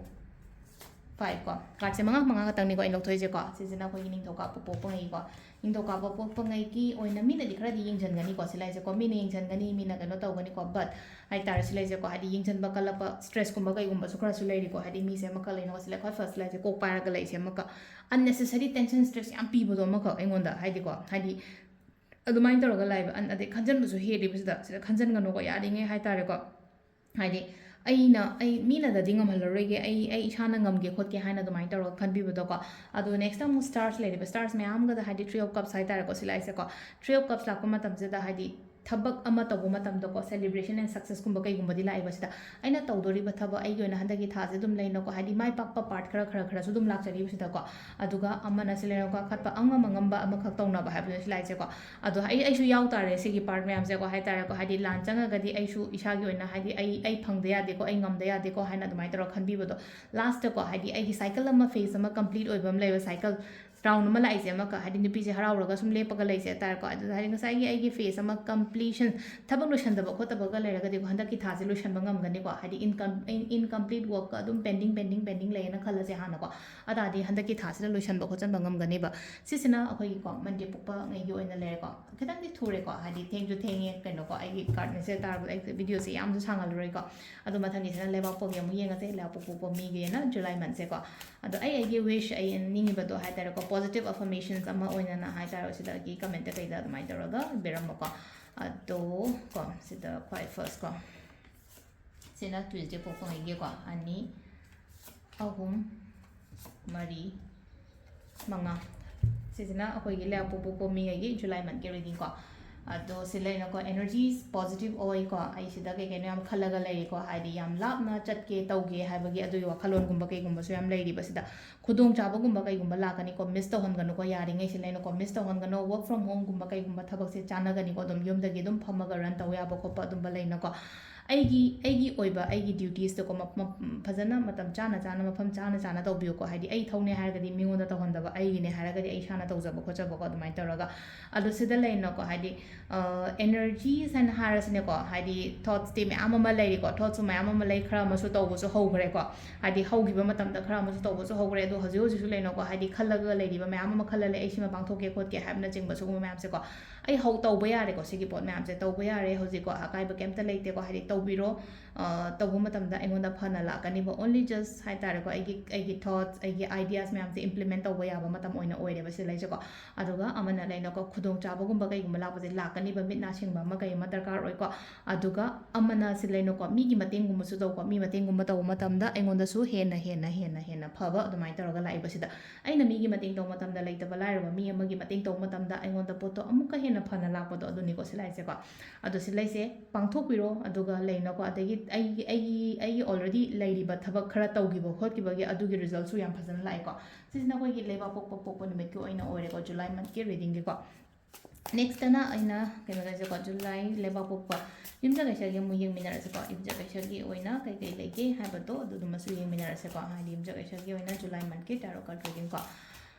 five ꯀꯣ꯫ ꯀꯥꯔꯠꯁꯦ ꯃꯉꯥ, ꯃꯉꯥ ꯈꯛꯇꯪꯅꯤꯀꯣ ꯑꯩꯅ ꯂꯧꯊꯣꯛꯏꯁꯦꯀꯣ꯫ ꯁꯤꯁꯤꯅ ꯑꯩꯈꯣꯏꯒꯤ ꯅꯤꯡꯊꯧꯀꯥꯕ ꯄꯣꯛꯄꯉꯩꯀꯣ꯫ ꯅꯤꯡꯊꯧꯀꯥꯕ ꯄꯣꯛꯄꯉꯩꯒꯤ ꯑꯣꯏꯅ ꯃꯤꯅꯗꯤ ꯈꯔꯗꯤ ꯌꯦꯡꯁꯤꯟꯒꯅꯤꯀꯣ, ꯁꯤ ꯂꯩꯁꯦꯀꯣ, ꯃꯤꯅ ꯌꯦꯡꯁꯤꯟꯒꯅꯤ, ꯃꯤꯅ ꯀꯩꯅꯣ ꯇꯧꯒꯅꯤꯀꯣ, but ꯍꯥꯏꯇꯥꯔꯦ, ꯁꯤ ꯂꯩꯁꯦꯀꯣ, ꯍꯥꯏꯗꯤ, ꯌꯦꯡꯁꯤꯟꯕ ꯀꯜꯂꯛꯄ, ꯁ꯭ꯇ꯭ꯔꯦꯁꯀꯨꯝꯕ ꯀꯩꯒꯨꯝꯕꯁꯨ ꯈꯔꯁꯨ ꯂꯩꯔꯤꯀꯣ꯫ ꯍꯥꯏꯗꯤ, ꯃꯤꯁꯦ ꯑꯃꯈꯛ ꯂꯩꯅꯀꯣ, ꯁꯤ ꯂꯩ, ꯈ꯭ꯋꯥꯏ ꯐꯥꯔꯁ ꯂꯩꯁꯦ ꯀꯣꯛ ꯄꯥꯏꯔꯒ ꯂꯩꯁꯦ ꯑꯃꯈꯛ, unnecessary tension, ꯁ꯭ꯇ꯭ꯔꯦꯁ ꯌꯥꯝ ꯄꯤꯕꯗꯣ ꯑꯃꯈꯛ ꯑꯩꯉꯣꯟꯗ, ꯍꯥꯏꯗꯤꯀꯣ, ꯍꯥꯏꯗꯤ, ꯑꯗꯨꯃꯥꯏꯅ ꯇꯧꯔꯒ ꯂꯥꯛꯑꯦꯕ꯫ ꯑꯟ-, ꯑꯗꯩ ꯈꯟꯖꯟꯕꯁꯨ ꯍꯦꯜꯂꯤꯕ ꯁꯤꯗ, ꯁꯤꯗ ꯈꯟꯖꯟꯒꯅꯨꯀꯣ, ꯌꯥꯔꯤꯉꯩ ꯍꯥꯏꯇꯥꯔꯦꯀꯣ꯫ ꯍꯥꯏꯗꯤ, ꯑꯩꯅ, ꯑꯩ ꯃꯤꯅꯗꯗꯤ ꯉꯝꯍꯜꯂꯔꯣꯏꯒꯦ, ꯑꯩ, ꯑꯩ ꯏꯁꯥꯅ ꯉꯝꯒꯦ ꯈꯣꯠꯀꯦ ꯍꯥꯏꯅ ꯑꯗꯨꯃꯥꯏꯅ ꯇꯧꯔꯒ ꯈꯟꯕꯤꯕꯗꯣꯀꯣ꯫ ꯑꯗꯣ next ꯑꯃꯨꯛ stars ꯂꯩꯔꯤꯕ, stars ꯃꯌꯥꯝꯒꯗ, ꯍꯥꯏꯗꯤ, Three of Cups ꯍꯥꯏꯇꯥꯔꯦꯀꯣ, ꯁꯤ ꯂꯥꯛꯏꯁꯦꯀꯣ꯫ Three of Cups ꯂꯥꯛꯄ ꯃꯇꯝꯁꯤꯗ, ꯍꯥꯏꯗꯤ, ꯊꯕꯛ ꯑꯃ ꯇꯧꯕ ꯃꯇꯝꯗꯀꯣ, celebration and successꯀꯨꯝꯕ ꯀꯩꯒꯨꯝꯕꯗꯤ ꯂꯥꯛꯏꯕ ꯁꯤꯗ꯫ ꯑꯩꯅ ꯇꯧꯗꯣꯔꯤꯕ ꯊꯕꯛ, ꯑꯩꯒꯤ ꯑꯣꯏꯅ ꯍꯟꯗꯛꯀꯤ ꯊꯥꯁꯦ ꯑꯗꯨꯝ ꯂꯩꯅꯀꯣ, ꯍꯥꯏꯗꯤ, ꯃꯥꯏ ꯄꯥꯛꯄ part ꯈꯔ, ꯈꯔ, ꯈꯔꯁꯨ ꯑꯗꯨꯝ ꯂꯥꯛꯆꯔꯤꯕ ꯁꯤꯗꯀꯣ꯫ ꯑꯗꯨꯒ ꯑꯃꯅ ꯁꯤ ꯂꯩꯔꯒ ꯀꯥꯈꯠꯄ, ꯑꯉꯝ ꯑꯉꯝꯕ ꯑꯃꯈꯛ ꯇꯧꯅꯕ ꯍꯥꯏꯕꯗꯨꯅ ꯁꯤ ꯂꯥꯛꯏꯁꯦꯀꯣ꯫ ꯑꯗꯣ ꯑꯩ, ꯑꯩꯁꯨ ꯌꯥꯎ ꯇꯥꯔꯦ ꯁꯤꯒꯤ part ꯃꯌꯥꯝꯁꯦꯀꯣ, ꯍꯥꯏꯇꯥꯔꯦꯀꯣ꯫ ꯍꯥꯏꯗꯤ, ꯂꯥꯟ ꯆꯪꯉꯒꯗꯤ ꯑꯩꯁꯨ ꯏꯁꯥꯒꯤ ꯑꯣꯏꯅ, ꯍꯥꯏꯗꯤ, ꯑꯩ, ꯑꯩ ꯐꯪꯗ ꯌꯥꯗꯦꯀꯣ, ꯑꯩ ꯉꯝꯗ ꯌꯥꯗꯦꯀꯣ ꯍꯥꯏꯅ ꯑꯗꯨꯃꯥꯏꯅ ꯇꯧꯔꯒ ꯈꯟꯕꯤꯕꯗꯣ꯫ Lastꯇꯀꯣ, ꯍꯥꯏꯗꯤ, ꯑꯩꯒꯤ cycle ꯑꯃ, phase ꯑꯃ complete ꯑꯣꯏꯕ ꯑꯃ ꯂꯩꯕ, cycle round ꯑꯃ ꯂꯥꯛꯏꯁꯦ ꯑꯃꯈꯛ, ꯍꯥꯏꯗꯤ, ꯅꯨꯄꯤꯁꯦ ꯍꯔꯥꯎꯔꯒ ꯁꯨꯝ ꯂꯦꯞꯄꯒ ꯂꯩꯁꯦ ꯍꯥꯏꯇꯥꯔꯦꯀꯣ꯫ ꯑꯗꯨꯗ, ꯍꯥꯏꯗꯤ, ꯉꯁꯥꯏꯒꯤ ꯑꯩꯒꯤ phase ꯑꯃ complete ꯂꯤꯁꯟ ꯊꯕꯛ ꯂꯣꯏꯁꯟꯗꯕ ꯈꯣꯠꯇꯕꯒ ꯂꯩꯔꯒꯗꯤꯀꯣ, ꯍꯟꯗꯛꯀꯤ ꯊꯥꯁꯦ ꯂꯣꯏꯁꯟꯕ ꯉꯝꯒꯅꯤꯀꯣ꯫ ꯍꯥꯏꯗꯤ incom- in- incomplete workꯀ ꯑꯗꯨꯝ pending pending pending ꯂꯩꯌꯦꯅ ꯈꯜꯂꯁꯦ ꯍꯥꯟꯅꯀꯣ꯫ ꯑꯗꯨ ꯇꯥꯔꯗꯤ ꯍꯟꯗꯛꯀꯤ ꯊꯥꯁꯤꯗ ꯂꯣꯏꯁꯟꯕ ꯈꯣꯠꯆꯟꯕ ꯉꯝꯒꯅꯦꯕ꯫ ꯁꯤꯁꯤꯅ ꯑꯩꯈꯣꯏꯒꯤꯀꯣ Monday ꯄꯣꯛꯄ ꯉꯩꯒꯤ ꯑꯣꯏꯅ ꯂꯩꯔꯦꯀꯣ꯫ ꯈꯤꯇꯪꯗꯤ ꯊꯨꯔꯦꯀꯣ, ꯍꯥꯏꯗꯤ ꯊꯦꯡꯁꯨ ꯊꯦꯡꯉꯦ ꯀꯩꯅꯣꯀꯣ꯫ ꯑꯩꯒꯤ card message ꯇꯥꯔꯕꯗ ꯑꯩ videoꯁꯦ ꯌꯥꯝꯁꯨ ꯁꯥꯡꯍꯜꯂꯔꯣꯏꯀꯣ꯫ ꯑꯗꯣ ꯃꯊꯪꯒꯤꯁꯤꯅ ꯂꯩꯕꯥꯛꯄꯣꯛꯀꯤ ꯑꯃꯨꯛ ꯌꯦꯡꯉꯁꯦ, ꯂꯩꯕꯥꯛꯄꯣꯛꯄ ꯃꯤꯒꯤꯅ July monthꯁꯦꯀꯣ꯫ ꯑꯗꯣ ꯑꯩ ꯑꯩꯒꯤ wish, ꯑꯩ ꯅꯤꯡꯉꯤꯕꯗꯣ ꯍꯥꯏꯇꯥꯔꯦꯀꯣ, positive affirmations ꯑꯃ ꯑꯣꯏꯅꯅ ꯍꯥꯏꯇꯥꯔꯦ, ꯁꯤꯗꯒꯤ commentꯇ ꯀꯩꯗ ꯑꯗꯨꯃꯥꯏꯅ ꯇꯧꯔꯒ ꯄꯤꯔꯝꯃꯣꯀꯣ꯫ ꯑꯗꯣ ꯀꯣ, ꯁꯤꯗ ꯈ꯭ꯋꯥꯏ first ꯀꯣ, ꯁꯤꯅ Tuesday ꯄꯣꯛꯄꯉꯩꯒꯤꯀꯣ, ꯑꯅꯤ, ꯑꯍꯨꯝ, ꯃꯔꯤ, ꯃꯉꯥ꯫ ꯁꯤꯁꯤꯅ ꯑꯩꯈꯣꯏꯒꯤ ꯂꯩꯕꯥꯛꯄꯣꯛꯄ ꯃꯤꯉꯩꯒꯤ July monthꯀꯤ reading ꯀꯣ꯫ ꯑꯗꯣ ꯁꯤ ꯂꯩꯅꯀꯣ, energies positive ꯑꯣꯏꯀꯣ꯫ ꯑꯩ ꯁꯤꯗ ꯀꯩ ꯀꯩꯅꯣ ꯌꯥꯝ ꯈꯜꯂꯒ ꯂꯩꯔꯤꯀꯣ, ꯍꯥꯏꯗꯤ ꯌꯥꯝ ꯂꯥꯞꯅ ꯆꯠꯀꯦ ꯇꯧꯒꯦ ꯍꯥꯏꯕꯒꯤ ꯑꯗꯨꯒꯤ ꯋꯥꯈꯜꯂꯣꯟꯒꯨꯝꯕ ꯀꯩꯒꯨꯝꯕꯁꯨ ꯌꯥꯝ ꯂꯩꯔꯤꯕ꯫ ꯁꯤꯗ ꯈꯨꯗꯣꯡꯆꯥꯕꯒꯨꯝꯕ ꯀꯩꯒꯨꯝꯕ ꯂꯥꯛꯀꯅꯤꯀꯣ, miss ꯇꯧꯍꯟꯒꯅꯨꯀꯣ, ꯌꯥꯔꯤꯉꯩ ꯁꯤ ꯂꯩꯅꯀꯣ, miss ꯇꯧꯍꯟꯒꯅꯣ꯫ Work from homeꯒꯨꯝꯕ ꯀꯩꯒꯨꯝꯕ ꯊꯕꯛꯁꯦ ꯆꯥꯟꯅꯒꯅꯤꯀꯣ, ꯑꯗꯨꯝ ꯌꯨꯝꯗꯒꯤ ꯑꯗꯨꯝ ꯐꯝꯃꯒ run ꯇꯧ ꯌꯥꯕ ꯈꯣꯠꯄ ꯑꯗꯨꯝꯕ ꯂꯩꯅꯀꯣ꯫ ꯑꯩꯒꯤ, ꯑꯩꯒꯤ ꯑꯣꯏꯕ ꯑꯩꯒꯤ dutiesꯇꯀꯣ ꯃ- ꯃ- ꯐꯖꯅ ꯃꯇꯝ ꯆꯥꯅ ꯆꯥꯅ, ꯃꯐꯝ ꯆꯥꯅ ꯆꯥꯅ ꯇꯧꯕꯤꯌꯨꯀꯣ꯫ ꯍꯥꯏꯗꯤ ꯑꯩ ꯊꯧꯅꯦ ꯍꯥꯏꯔꯒꯗꯤ ꯃꯤꯉꯣꯟꯗ ꯇꯧꯍꯟꯗꯕ, ꯑꯩꯒꯤꯅꯦ ꯍꯥꯏꯔꯒꯗꯤ ꯑꯩ ꯏꯁꯥꯅ ꯇꯧꯖꯕ ꯈꯣꯠꯆꯕꯀꯣ, ꯑꯗꯨꯃꯥꯏꯅ ꯇꯧꯔꯒ꯫ ꯑꯗꯣ ꯁꯤꯗ ꯂꯩꯅꯀꯣ, ꯍꯥꯏꯗꯤ energies ꯍꯥꯏꯅ ꯍꯥꯏꯔꯁꯤꯅꯦꯀꯣ, ꯍꯥꯏꯗꯤ thoughtꯁꯇꯤ ꯃꯌꯥꯝ ꯑꯃ ꯂꯩꯔꯤꯀꯣ, thoughtꯁꯨ ꯃꯌꯥꯝ ꯑꯃ ꯂꯩ, ꯈꯔ ꯑꯃꯁꯨ ꯇꯧꯕꯁꯨ ꯍꯧꯈ꯭ꯔꯦꯀꯣ꯫ ꯍꯥꯏꯗꯤ ꯍꯧꯈꯤꯕ ꯃꯇꯝꯗ ꯈꯔ ꯑꯃꯁꯨ ꯇꯧꯕꯁꯨ ꯍꯧꯈ꯭ꯔꯦ, ꯑꯗꯣ ꯍꯧꯖꯤꯛ ꯍꯧꯖꯤꯛꯁꯨ ꯂꯩꯅꯀꯣ, ꯍꯥꯏꯗꯤ ꯈꯜꯂꯒ ꯂꯩꯔꯤꯕ ꯃꯌꯥꯝ ꯑꯃ ꯈꯜꯂ ꯂꯩ, ꯑꯩ ꯁꯤꯃ ꯄꯥꯡꯊꯣꯛꯀꯦ ꯈꯣꯠꯀꯦ ꯍꯥꯏꯕꯅꯆꯤꯡꯕ ꯁꯤꯒꯨꯝꯕ ꯃꯌꯥꯝꯁꯦꯀꯣ꯫ ꯑꯩ ꯍꯧ ꯇꯧꯕ ꯌꯥꯔꯦꯀꯣ, ꯁꯤꯒꯤ ꯄꯣꯠ ꯃꯌꯥꯝꯁꯦ ꯇꯧꯕ ꯌꯥꯔꯦ ꯍꯧꯖꯤꯛꯀꯣ, ꯑꯀꯥꯏꯕ ꯀꯩꯝꯇ ꯂꯩꯇꯦꯀꯣ꯫ ꯍꯥꯏꯗꯤ ꯇꯧꯕꯤꯔꯣ, ꯑ, ꯇꯧꯕ ꯃꯇꯝꯗ ꯑꯩꯉꯣꯟꯗ ꯐꯅ ꯂꯥꯛꯀꯅꯤꯕ꯫ Only just ꯍꯥꯏꯇꯥꯔꯦꯀꯣ, ꯑꯩꯒꯤ, ꯑꯩꯒꯤ thoughtꯁ, ꯑꯩꯒꯤ ideas ꯃꯌꯥꯝꯁꯦ implement ꯇꯧꯕ ꯌꯥꯕ ꯃꯇꯝ ꯑꯣꯏꯅ ꯑꯣꯏꯔꯦꯕ ꯁꯤ ꯂꯩꯁꯦꯀꯣ꯫ ꯑꯗꯨꯒ ꯑꯃꯅ ꯂꯩꯅꯀꯣ, ꯈꯨꯗꯣꯡꯆꯥꯕꯒꯨꯝꯕ ꯀꯩꯒꯨꯝꯕ ꯂꯥꯛꯄꯁꯦ ꯂꯥꯛꯀꯅꯤꯕ, ꯃꯤꯠ ꯅꯥ ꯁꯤꯡꯕ ꯑꯃ ꯀꯩ ꯑꯃ ꯗꯔꯀꯥꯔ ꯑꯣꯏꯀꯣ꯫ ꯑꯗꯨꯒ ꯑꯃꯅ ꯁꯤ ꯂꯩꯅꯀꯣ, ꯃꯤꯒꯤ ꯃꯇꯦꯡꯒꯨꯝꯕꯁꯨ ꯇꯧꯀꯣ꯫ ꯃꯤ ꯃꯇꯦꯡꯒꯨꯝꯕ ꯇꯧꯕ ꯃꯇꯝꯗ ꯑꯩꯉꯣꯟꯗꯁꯨ ꯍꯦꯟꯅ, ꯍꯦꯟꯅ, ꯍꯦꯟꯅ, ꯍꯦꯟꯅ ꯐꯕ ꯑꯗꯨꯃꯥꯏꯅ ꯇꯧꯔꯒ ꯂꯥꯛꯏꯕꯁꯤꯗ, ꯑꯩꯅ ꯃꯤꯒꯤ ꯃꯇꯦꯡ ꯇꯧꯕ ꯃꯇꯝꯗ, ꯂꯩꯇꯕ ꯂꯥꯏꯔꯕ ꯃꯤ ꯑꯃꯒꯤ ꯃꯇꯦꯡ ꯇꯧꯕ ꯃꯇꯝꯗ ꯑꯩꯉꯣꯟꯗ ꯄꯣꯠꯇꯣ ꯑꯃꯨꯛꯀ ꯍꯦꯟꯅ ꯐꯅ ꯂꯥꯛꯄꯗꯣ, ꯑꯗꯨꯅꯤꯀꯣ ꯁꯤ ꯂꯥꯛꯏꯁꯦꯀꯣ꯫ ꯑꯗꯣ ꯁꯤ ꯂꯩꯁꯦ ꯄꯥꯡꯊꯣꯛꯄꯤꯔꯣ, ꯑꯗꯨꯒ ꯂꯩꯅꯀꯣ, ꯑꯗꯒꯤ ꯑꯩꯒꯤ, ꯑꯩꯒꯤ, ꯑꯩꯒꯤ already ꯂꯩꯔꯤꯕ ꯊꯕꯛ ꯈꯔ ꯇꯧꯈꯤꯕ ꯈꯣꯠꯈꯤꯕꯒꯤ ꯑꯗꯨꯒꯤ resultꯁꯨ ꯌꯥꯝ ꯐꯖꯅ ꯂꯥꯛꯑꯦꯀꯣ꯫ ꯁꯤꯁꯤꯅ ꯑꯩꯈꯣꯏꯒꯤ ꯂꯩꯕꯥꯛ ꯄꯣꯛꯄ, ꯄꯣꯛꯄ ꯅꯨꯃꯤꯠꯀꯤ ꯑꯣꯏꯅ ꯑꯣꯏꯔꯦꯀꯣ, July monthꯀꯤ readingꯒꯤꯀꯣ꯫ Nextꯇꯅ ꯑꯩꯅ ꯀꯩꯅꯣ ꯇꯧꯁꯦꯀꯣ, July ꯂꯩꯕꯥꯛ ꯄꯣꯛꯄ ꯌꯨꯝꯁꯀꯩꯁꯒꯤ ꯑꯃꯨꯛ ꯌꯦꯡꯃꯤꯟꯅꯔꯁꯦꯀꯣ꯫ ꯌꯨꯝꯁꯀꯩꯁꯒꯤ ꯑꯣꯏꯅ ꯀꯩ ꯀꯩ ꯂꯩꯒꯦ ꯍꯥꯏꯕꯗꯣ ꯑꯗꯨꯗꯨꯃꯁꯨ ꯌꯦꯡꯃꯤꯟꯅꯔꯁꯦꯀꯣ꯫ ꯍꯥꯏꯗꯤ ꯌꯨꯝꯁꯀꯩꯁꯒꯤ ꯑꯣꯏꯅ July monthꯀꯤ tarot card readingꯀꯣ꯫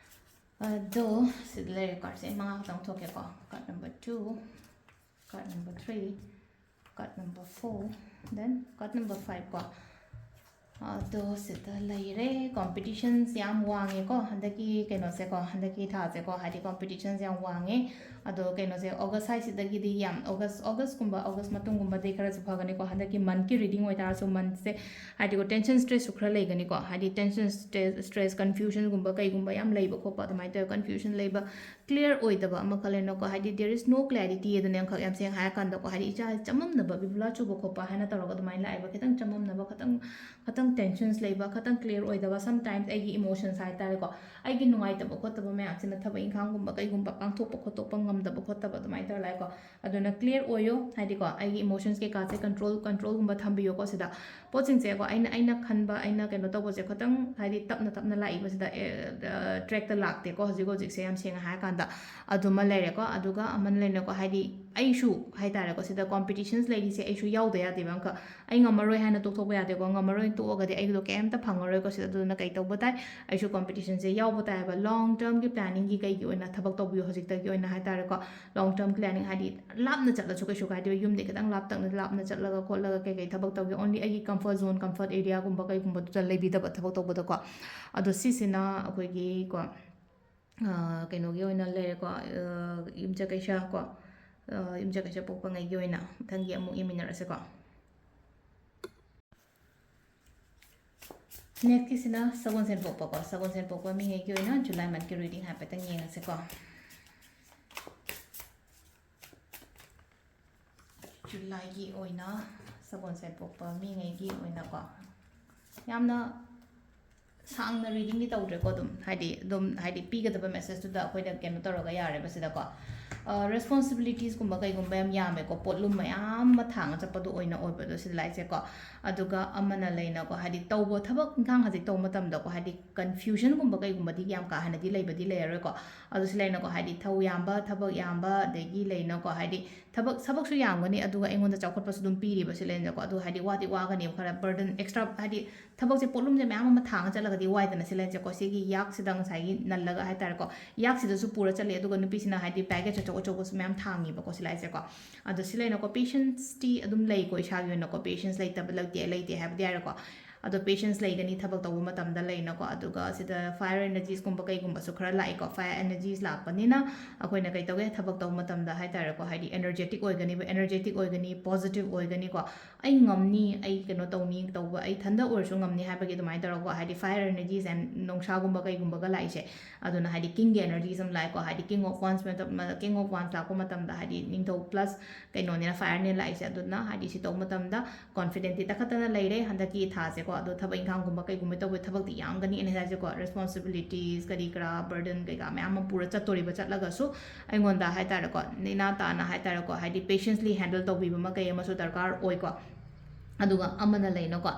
ꯑꯗꯣ ꯁꯤꯗ ꯂꯩꯔꯦ, cardꯁꯦ ꯑꯩ ꯃꯉꯥ ꯈꯛꯇꯪ ꯊꯣꯛꯀꯦꯀꯣ꯫ Card number two, Card number three, card number four, then card number five ꯀꯣ꯫ ꯑꯗꯣ ꯁꯤꯗ ꯂꯩꯔꯦ, ꯀꯣꯝꯄꯤꯇꯤꯁꯟꯁ ꯌꯥꯝ ꯋꯥꯡꯉꯦꯀꯣ ꯍꯟꯗꯛꯀꯤ ꯀꯩꯅꯣꯁꯦꯀꯣ, ꯍꯟꯗꯛꯀꯤ ꯊꯥꯁꯦꯀꯣ, ꯍꯥꯏꯗꯤ ꯀꯣꯝꯄꯤꯇꯤꯁꯟꯁ ꯌꯥꯝ ꯋꯥꯡꯉꯦ꯫ ꯑꯗꯣ ꯀꯩꯅꯣꯁꯦ, ꯑꯣꯒꯁ ꯍꯥꯏꯁꯤꯗꯒꯤꯗꯤ ꯌꯥꯝ, ꯑꯣꯒꯁ, ꯑꯣꯒꯁꯀꯨꯝꯕ, ꯑꯣꯒꯁ ꯃꯇꯨꯡꯒꯨꯝꯕꯗꯤ ꯈꯔꯁꯨ ꯐꯒꯅꯤꯀꯣ꯫ ꯍꯟꯗꯛꯀꯤ ꯃꯟꯠꯀꯤ ꯔꯤꯗꯤꯡ ꯑꯣꯏꯇꯥꯔꯁꯨ, ꯃꯟꯠꯁꯦ ꯍꯥꯏꯗꯤꯀꯣ, ꯇꯦꯟꯁꯟ ꯁ꯭ꯇ꯭ꯔꯦꯁꯁꯨ ꯈꯔ ꯂꯩꯒꯅꯤꯀꯣ꯫ ꯍꯥꯏꯗꯤ ꯇꯦꯟꯁꯟ ꯁ꯭ꯇ꯭ꯔꯦꯁ, ꯀꯟꯐ꯭ꯌꯨꯖꯟꯒꯨꯝꯕ ꯀꯩꯒꯨꯝꯕ ꯌꯥꯝ ꯂꯩꯕ ꯈꯣꯠꯄ, ꯑꯗꯨꯃꯥꯏꯅ ꯇꯧꯔꯒ ꯀꯟꯐ꯭ꯌꯨꯖꯟ ꯂꯩꯕ, ꯀ꯭ꯂꯤꯌꯥꯔ ꯑꯣꯏꯗꯕ ꯑꯃꯈꯛ ꯂꯩꯅꯀꯣ꯫ ꯍꯥꯏꯗꯤ there is no clarity ꯑꯗꯨꯅꯦ ꯑꯃꯈꯛ, ꯌꯥꯝ ꯁꯦꯡꯅ ꯍꯥꯏꯔꯀꯥꯟꯗꯀꯣ꯫ ꯍꯥꯏꯗꯤ ꯏꯆꯥ ꯆꯃꯝꯅꯕ, ꯕꯤꯕꯨꯂꯥ ꯆꯨꯕ ꯈꯣꯠꯄ ꯍꯥꯏꯅ ꯇꯧꯔꯒ ꯑꯗꯨꯃꯥꯏꯅ ꯂꯥꯛꯑꯦꯕ꯫ ꯈꯤꯇꯪ ꯆꯃꯝꯅꯕ, ꯈꯤꯇꯪ, ꯈꯤꯇꯪ ꯇꯦꯟꯁꯟꯁ ꯂꯩꯕ, ꯈꯤꯇꯪ ꯀ꯭ꯂꯤꯌꯥꯔ ꯑꯣꯏꯗꯕ, ꯁꯝꯇꯥꯏꯝꯁ ꯑꯩꯒꯤ ꯏꯃꯣꯁꯟꯁ ꯍꯥꯏꯇꯥꯔꯦꯀꯣ, ꯑꯩꯒꯤ ꯅꯨꯡꯉꯥꯏꯇꯕ ꯈꯣꯠꯇꯕ ꯃꯌꯥꯝꯁꯤꯅ ꯊꯕꯛ ꯏꯪꯈꯥꯡꯒꯨꯝꯕ ꯀꯩꯒꯨꯝꯕ ꯄꯥꯡꯊꯣꯛꯄ ꯈꯣꯠꯇꯣꯛꯄ ꯉꯝꯗꯕ ꯈꯣꯠꯇꯕ ꯑꯗꯨꯃꯥꯏꯅ ꯇꯧꯔ ꯂꯥꯛꯑꯦꯀꯣ꯫ ꯑꯗꯨꯅ ꯀ꯭ꯂꯤꯌꯥꯔ ꯑꯣꯏꯌꯣ, ꯍꯥꯏꯗꯤꯀꯣ, ꯑꯩꯒꯤ ꯏꯃꯣꯁꯟꯁ ꯀꯩꯀꯥꯁꯦ ꯀꯟꯇ꯭ꯔꯣꯜ, ꯀꯟꯇ꯭ꯔꯣꯜꯒꯨꯝꯕ ꯊꯝꯕꯤꯌꯣꯀꯣ꯫ ꯁꯤꯗ ꯄꯣꯠꯁꯤꯡꯁꯦꯀꯣ, ꯑꯩꯅ, ꯑꯩꯅ ꯈꯟꯕ, ꯑꯩꯅ ꯀꯩꯅꯣ ꯇꯧꯕꯁꯦ ꯈꯤꯇꯪ ꯍꯥꯏꯗꯤ ꯇꯞꯅ ꯇꯞꯅ ꯂꯥꯛꯏꯕꯁꯤꯗ, ꯑꯦ, ꯑ, ꯇ꯭ꯔꯦꯛꯇ ꯂꯥꯛꯇꯦꯀꯣ ꯍꯧꯖꯤꯛ ꯍꯧꯖꯤꯛꯁꯦ, ꯌꯥꯝ ꯁꯦꯡꯅ ꯍꯥꯏꯔꯀꯥꯟꯗ꯫ ꯑꯗꯨꯃ ꯂꯩꯔꯦꯀꯣ꯫ ꯑꯗꯨꯒ ꯑꯃꯅ ꯂꯩꯅꯀꯣ, ꯍꯥꯏꯗꯤ ꯑꯩꯁꯨ ꯍꯥꯏꯇꯥꯔꯦꯀꯣ, ꯁꯤꯗ ꯀꯣꯝꯄꯤꯇꯤꯁꯟꯁ ꯂꯩꯔꯤꯁꯦ ꯑꯩꯁꯨ ꯌꯥꯎꯗ ꯌꯥꯗꯦꯕ ꯑꯃꯈꯛ꯫ ꯑꯩ ꯉꯝꯃꯔꯣꯏ ꯍꯥꯏꯅ ꯇꯣꯛꯊꯣꯛꯄ ꯌꯥꯗꯦꯀꯣ꯫ ꯉꯝꯃꯔꯣꯏꯅ ꯇꯣꯛꯑꯒꯗꯤ ꯑꯩꯗꯣ ꯀꯩꯝꯇ ꯐꯪꯉꯔꯣꯏꯀꯣ ꯁꯤꯗ꯫ ꯑꯗꯨꯅ ꯀꯩ ꯇꯧꯕ ꯇꯥꯏ? ꯑꯩꯁꯨ ꯀꯣꯝꯄꯤꯇꯤꯁꯟꯁꯦ ꯌꯥꯎꯕ ꯇꯥꯏ ꯍꯥꯏꯕ꯫ ꯂꯣꯡ ꯇꯔꯝꯒꯤ ꯄ꯭ꯂꯥꯅꯤꯡꯒꯤ ꯀꯩꯒꯤ ꯑꯣꯏꯅ ꯊꯕꯛ ꯇꯧꯕꯤꯌꯣ ꯍꯧꯖꯤꯛꯇꯒꯤ ꯑꯣꯏꯅ ꯍꯥꯏꯇꯥꯔꯦꯀꯣ꯫ ꯂꯣꯡ ꯇꯔꯝ ꯄ꯭ꯂꯥꯅꯤꯡ ꯍꯥꯏꯗꯤ ꯂꯥꯞꯅ ꯆꯠꯂꯁꯨ ꯀꯩꯁꯨ ꯀꯥꯏꯗꯦ, ꯌꯨꯝꯗꯒꯤ ꯈꯤꯇꯪ ꯂꯥꯞꯇꯛꯅ, ꯂꯥꯞꯅ ꯆꯠꯂꯒ ꯈꯣꯠꯂꯒ ꯀꯩ ꯀꯩ ꯊꯕꯛ ꯇꯧꯒꯦ, ꯑꯣꯟꯂꯤ ꯑꯩꯒꯤ ꯀꯝꯐꯔꯠ ꯖꯣꯟ, ꯀꯝꯐꯔꯠ ꯑꯦꯔꯤꯌꯥꯒꯨꯝꯕ ꯀꯩꯒꯨꯝꯕꯗꯨꯗ ꯂꯩꯕꯤꯗꯕ ꯊꯕꯛ ꯇꯧꯕꯗꯀꯣ꯫ ꯑꯗꯣ ꯁꯤꯁꯤꯅ ꯑꯩꯈꯣꯏꯒꯤ ꯀꯣ, ꯑ, ꯀꯩꯅꯣꯒꯤ ꯑꯣꯏꯅ ꯂꯩꯔꯦꯀꯣ, ꯑ, ꯌꯨꯝꯁꯀꯩꯁ ꯀꯣ, ꯑ, ꯌꯨꯝꯁꯀꯩꯁ ꯄꯣꯛꯄꯉꯩꯒꯤ ꯑꯣꯏꯅ꯫ ꯃꯊꯪꯒꯤ ꯑꯃꯨꯛ ꯌꯦꯡꯃꯤꯟꯅꯔꯁꯦꯀꯣ꯫ ꯅꯦꯛꯁꯀꯤꯁꯤꯅ ꯁꯒꯣꯜꯁꯦꯟ ꯄꯣꯛꯄꯀꯣ꯫ ꯁꯒꯣꯜꯁꯦꯟ ꯄꯣꯛꯄ ꯃꯤꯉꯩꯒꯤ ꯑꯣꯏꯅ ꯖꯨꯂꯥꯏ ꯃꯟꯠꯀꯤ ꯔꯤꯗꯤꯡ ꯍꯥꯏꯐꯦꯠꯇꯪ ꯌꯦꯡꯉꯁꯦꯀꯣ꯫ ꯖꯨꯂꯥꯏꯒꯤ ꯑꯣꯏꯅ ꯁꯒꯣꯜꯁꯦꯟ ꯄꯣꯛꯄ ꯃꯤꯉꯩꯒꯤ ꯑꯣꯏꯅꯀꯣ, ꯌꯥꯝꯅ ꯁꯥꯡꯅ ꯔꯤꯗꯤꯡꯗꯤ ꯇꯧꯗ꯭ꯔꯦꯀꯣ꯫ ꯑꯗꯨꯝ ꯍꯥꯏꯗꯤ, ꯑꯗꯨꯝ ꯍꯥꯏꯗꯤ ꯄꯤꯒꯗꯕ ꯃꯦꯁꯦꯖꯇꯨꯗ ꯑꯩꯈꯣꯏꯗ ꯀꯩꯅꯣ ꯇꯧꯔꯒ ꯌꯥꯔꯦꯕ ꯁꯤꯗꯀꯣ꯫ ꯑ, ꯔꯦꯁꯄꯣꯟꯁꯤꯕꯤꯂꯤꯇꯤꯁꯀꯨꯝꯕ ꯀꯩꯒꯨꯝꯕ ꯌꯥꯝ ꯌꯥꯝꯃꯦꯀꯣ, ꯄꯣꯠꯂꯨꯝ ꯃꯌꯥꯝ ꯑꯃ ꯊꯥꯡꯉ ꯆꯠꯄꯗꯣ ꯑꯣꯏꯅ ꯑꯣꯏꯕꯗꯣ ꯁꯤꯗ ꯂꯥꯛꯏꯁꯦꯀꯣ꯫ ꯑꯗꯨꯒ ꯑꯃꯅ ꯂꯩꯅꯀꯣ, ꯍꯥꯏꯗꯤ ꯇꯧꯕ ꯊꯕꯛ ꯏꯪꯈꯥꯡ ꯍꯧꯖꯤꯛ ꯇꯧꯕ ꯃꯇꯝꯗꯀꯣ, ꯍꯥꯏꯗꯤ ꯀꯟꯐ꯭ꯌꯨꯖꯟꯒꯨꯝꯕ ꯀꯩꯒꯨꯝꯕꯗꯤ ꯌꯥꯝ ꯀꯥ ꯍꯦꯟꯅꯗꯤ ꯂꯩꯕꯗꯤ ꯂꯩꯔꯔꯣꯏꯀꯣ꯫ ꯑꯗꯨ ꯁꯤ ꯂꯩꯅꯀꯣ, ꯍꯥꯏꯗꯤ ꯊꯧ ꯌꯥꯝꯕ, ꯊꯕꯛ ꯌꯥꯝꯕ, ꯑꯗꯒꯤ ꯂꯩꯅꯀꯣ, ꯍꯥꯏꯗꯤ ꯊꯕꯛ, ꯊꯕꯛꯁꯨ ꯌꯥꯝꯒꯅꯤ, ꯑꯗꯨꯒ ꯑꯩꯉꯣꯟꯗ ꯆꯥꯎꯈꯠꯄꯁꯨ ꯑꯗꯨꯝ ꯄꯤꯔꯤꯕ ꯁꯤ ꯂꯩꯅꯀꯣ꯫ ꯑꯗꯨ ꯍꯥꯏꯗꯤ ꯋꯥꯗꯤ ꯋꯥꯒꯅꯦꯕ ꯈꯔ, ꯕꯔꯗꯟ ꯑꯦꯛꯁꯇ꯭ꯔꯥ, ꯍꯥꯏꯗꯤ ꯊꯕꯛꯁꯦ, ꯄꯣꯠꯂꯨꯝꯁꯦ ꯃꯌꯥꯝ ꯑꯃ ꯊꯥꯡꯉ ꯆꯠꯂꯒꯗꯤ ꯋꯥꯏꯗꯅ ꯁꯤ ꯂꯩꯅꯁꯦꯀꯣ꯫ ꯁꯤꯒꯤ ꯌꯥꯛꯁꯤꯗ ꯉꯁꯥꯏꯒꯤ ꯅꯜꯂꯒ ꯍꯥꯏꯇꯥꯔꯦꯀꯣ, ꯌꯥꯛꯁꯤꯗꯁꯨ ꯄꯨꯔ ꯆꯠꯂꯦ, ꯑꯗꯨꯒ ꯅꯨꯄꯤꯁꯤꯅ ꯍꯥꯏꯗꯤ ꯕꯦꯒꯦꯖ ꯑꯆꯧ ꯑꯆꯧꯕꯁꯨ ꯃꯌꯥꯝ ꯊꯥꯡꯉꯦꯕꯀꯣ ꯁꯤ ꯂꯥꯏꯁꯦꯀꯣ꯫ ꯑꯗꯣ ꯁꯤ ꯂꯩꯅꯀꯣ patienceꯇꯤ ꯑꯗꯨꯝ ꯂꯩꯀꯣ, ꯏꯁꯥꯒꯤ ꯑꯣꯏꯅꯀꯣ patience ꯂꯩꯇꯕ ꯂꯩꯇꯦ, ꯂꯩꯇꯦ ꯍꯥꯏꯕꯗꯤ ꯌꯥꯔꯦꯀꯣ꯫ ꯑꯗꯣ patience ꯂꯩꯒꯅꯤ ꯊꯕꯛ ꯇꯧꯕ ꯃꯇꯝꯗ ꯂꯩꯅꯀꯣ꯫ ꯑꯗꯨꯒ ꯁꯤꯗ fire energiesꯀꯨꯝꯕ ꯀꯩꯒꯨꯝꯕꯁꯨ ꯈꯔ ꯂꯥꯛꯏꯀꯣ꯫ Fire energies ꯂꯥꯛꯄꯅꯤꯅ ꯑꯩꯈꯣꯏꯅ ꯀꯩ ꯇꯧꯒꯦ, ꯊꯕꯛ ꯇꯧꯕ ꯃꯇꯝꯗ ꯍꯥꯏ ꯇꯥꯔꯦꯀꯣ, ꯍꯥꯏꯗꯤ energetic ꯑꯣꯏꯒꯅꯤꯕ, energetic ꯑꯣꯏꯒꯅꯤ, positive ꯑꯣꯏꯒꯅꯤꯀꯣ꯫ ꯑꯩ ꯉꯝꯅꯤ, ꯑꯩ ꯀꯩꯅꯣ ꯇꯧꯅꯤ, ꯇꯧꯕ ꯑꯩ ꯏꯊꯟꯗ ꯑꯣꯏꯔꯁꯨ ꯉꯝꯅꯤ ꯍꯥꯏꯕꯒꯤ ꯑꯗꯨꯃꯥꯏꯅ ꯇꯧꯔꯒꯀꯣ, ꯍꯥꯏꯗꯤ fire energies and ꯅꯣꯡꯁꯥꯒꯨꯝꯕ ꯀꯩꯒꯨꯝꯕꯒ ꯂꯥꯛꯏꯁꯦ꯫ ꯑꯗꯨꯅ ꯍꯥꯏꯗꯤ kingꯒꯤ energyꯁꯦ ꯑꯃ ꯂꯥꯛꯑꯦꯀꯣ, ꯍꯥꯏꯗꯤ king of wands, king of wands ꯂꯥꯛꯄ ꯃꯇꯝꯗ ꯍꯥꯏꯗꯤ ꯅꯤꯡꯊꯧ plus ꯀꯩꯅꯣꯅꯤꯅ fireꯅꯦ ꯂꯥꯛꯏꯁꯦ꯫ ꯑꯗꯨꯅ ꯍꯥꯏꯗꯤ ꯁꯤ ꯇꯧꯕ ꯃꯇꯝꯗ confidentꯇꯤ ꯇꯛꯈꯠꯇꯅ ꯂꯩꯔꯦ ꯍꯟꯗꯛꯀꯤ ꯊꯥꯁꯦꯀꯣ꯫ ꯑꯗꯣ ꯊꯕꯛ ꯏꯪꯈꯥꯡꯒꯨꯝꯕ ꯀꯩꯒꯨꯝꯕ ꯇꯧꯕ ꯊꯕꯛꯇꯤ ꯌꯥꯝꯒꯅꯤ ꯑꯩꯅ ꯍꯥꯏꯁꯦꯀꯣ, responsibilities ꯀꯔꯤ ꯀꯔꯥ burden ꯀꯩꯀꯥ ꯃꯌꯥꯝ ꯑꯃ ꯄꯨꯔ ꯆꯠꯇꯣꯔꯤꯕ, ꯆꯠꯂꯒꯁꯨ ꯑꯩꯉꯣꯟꯗ ꯍꯥꯏ ꯇꯥꯔꯦꯀꯣ, ꯅꯦꯅꯥ ꯇꯥꯅ ꯍꯥꯏ ꯇꯥꯔꯦꯀꯣ, ꯍꯥꯏꯗꯤ patiently handle ꯇꯧꯕꯤꯕ ꯑꯃ ꯀꯩ ꯑꯃꯁꯨ ꯗꯔꯀꯥꯔ ꯑꯣꯏꯀꯣ꯫ ꯑꯗꯨꯒ ꯑꯃꯅ ꯂꯩꯅꯀꯣ,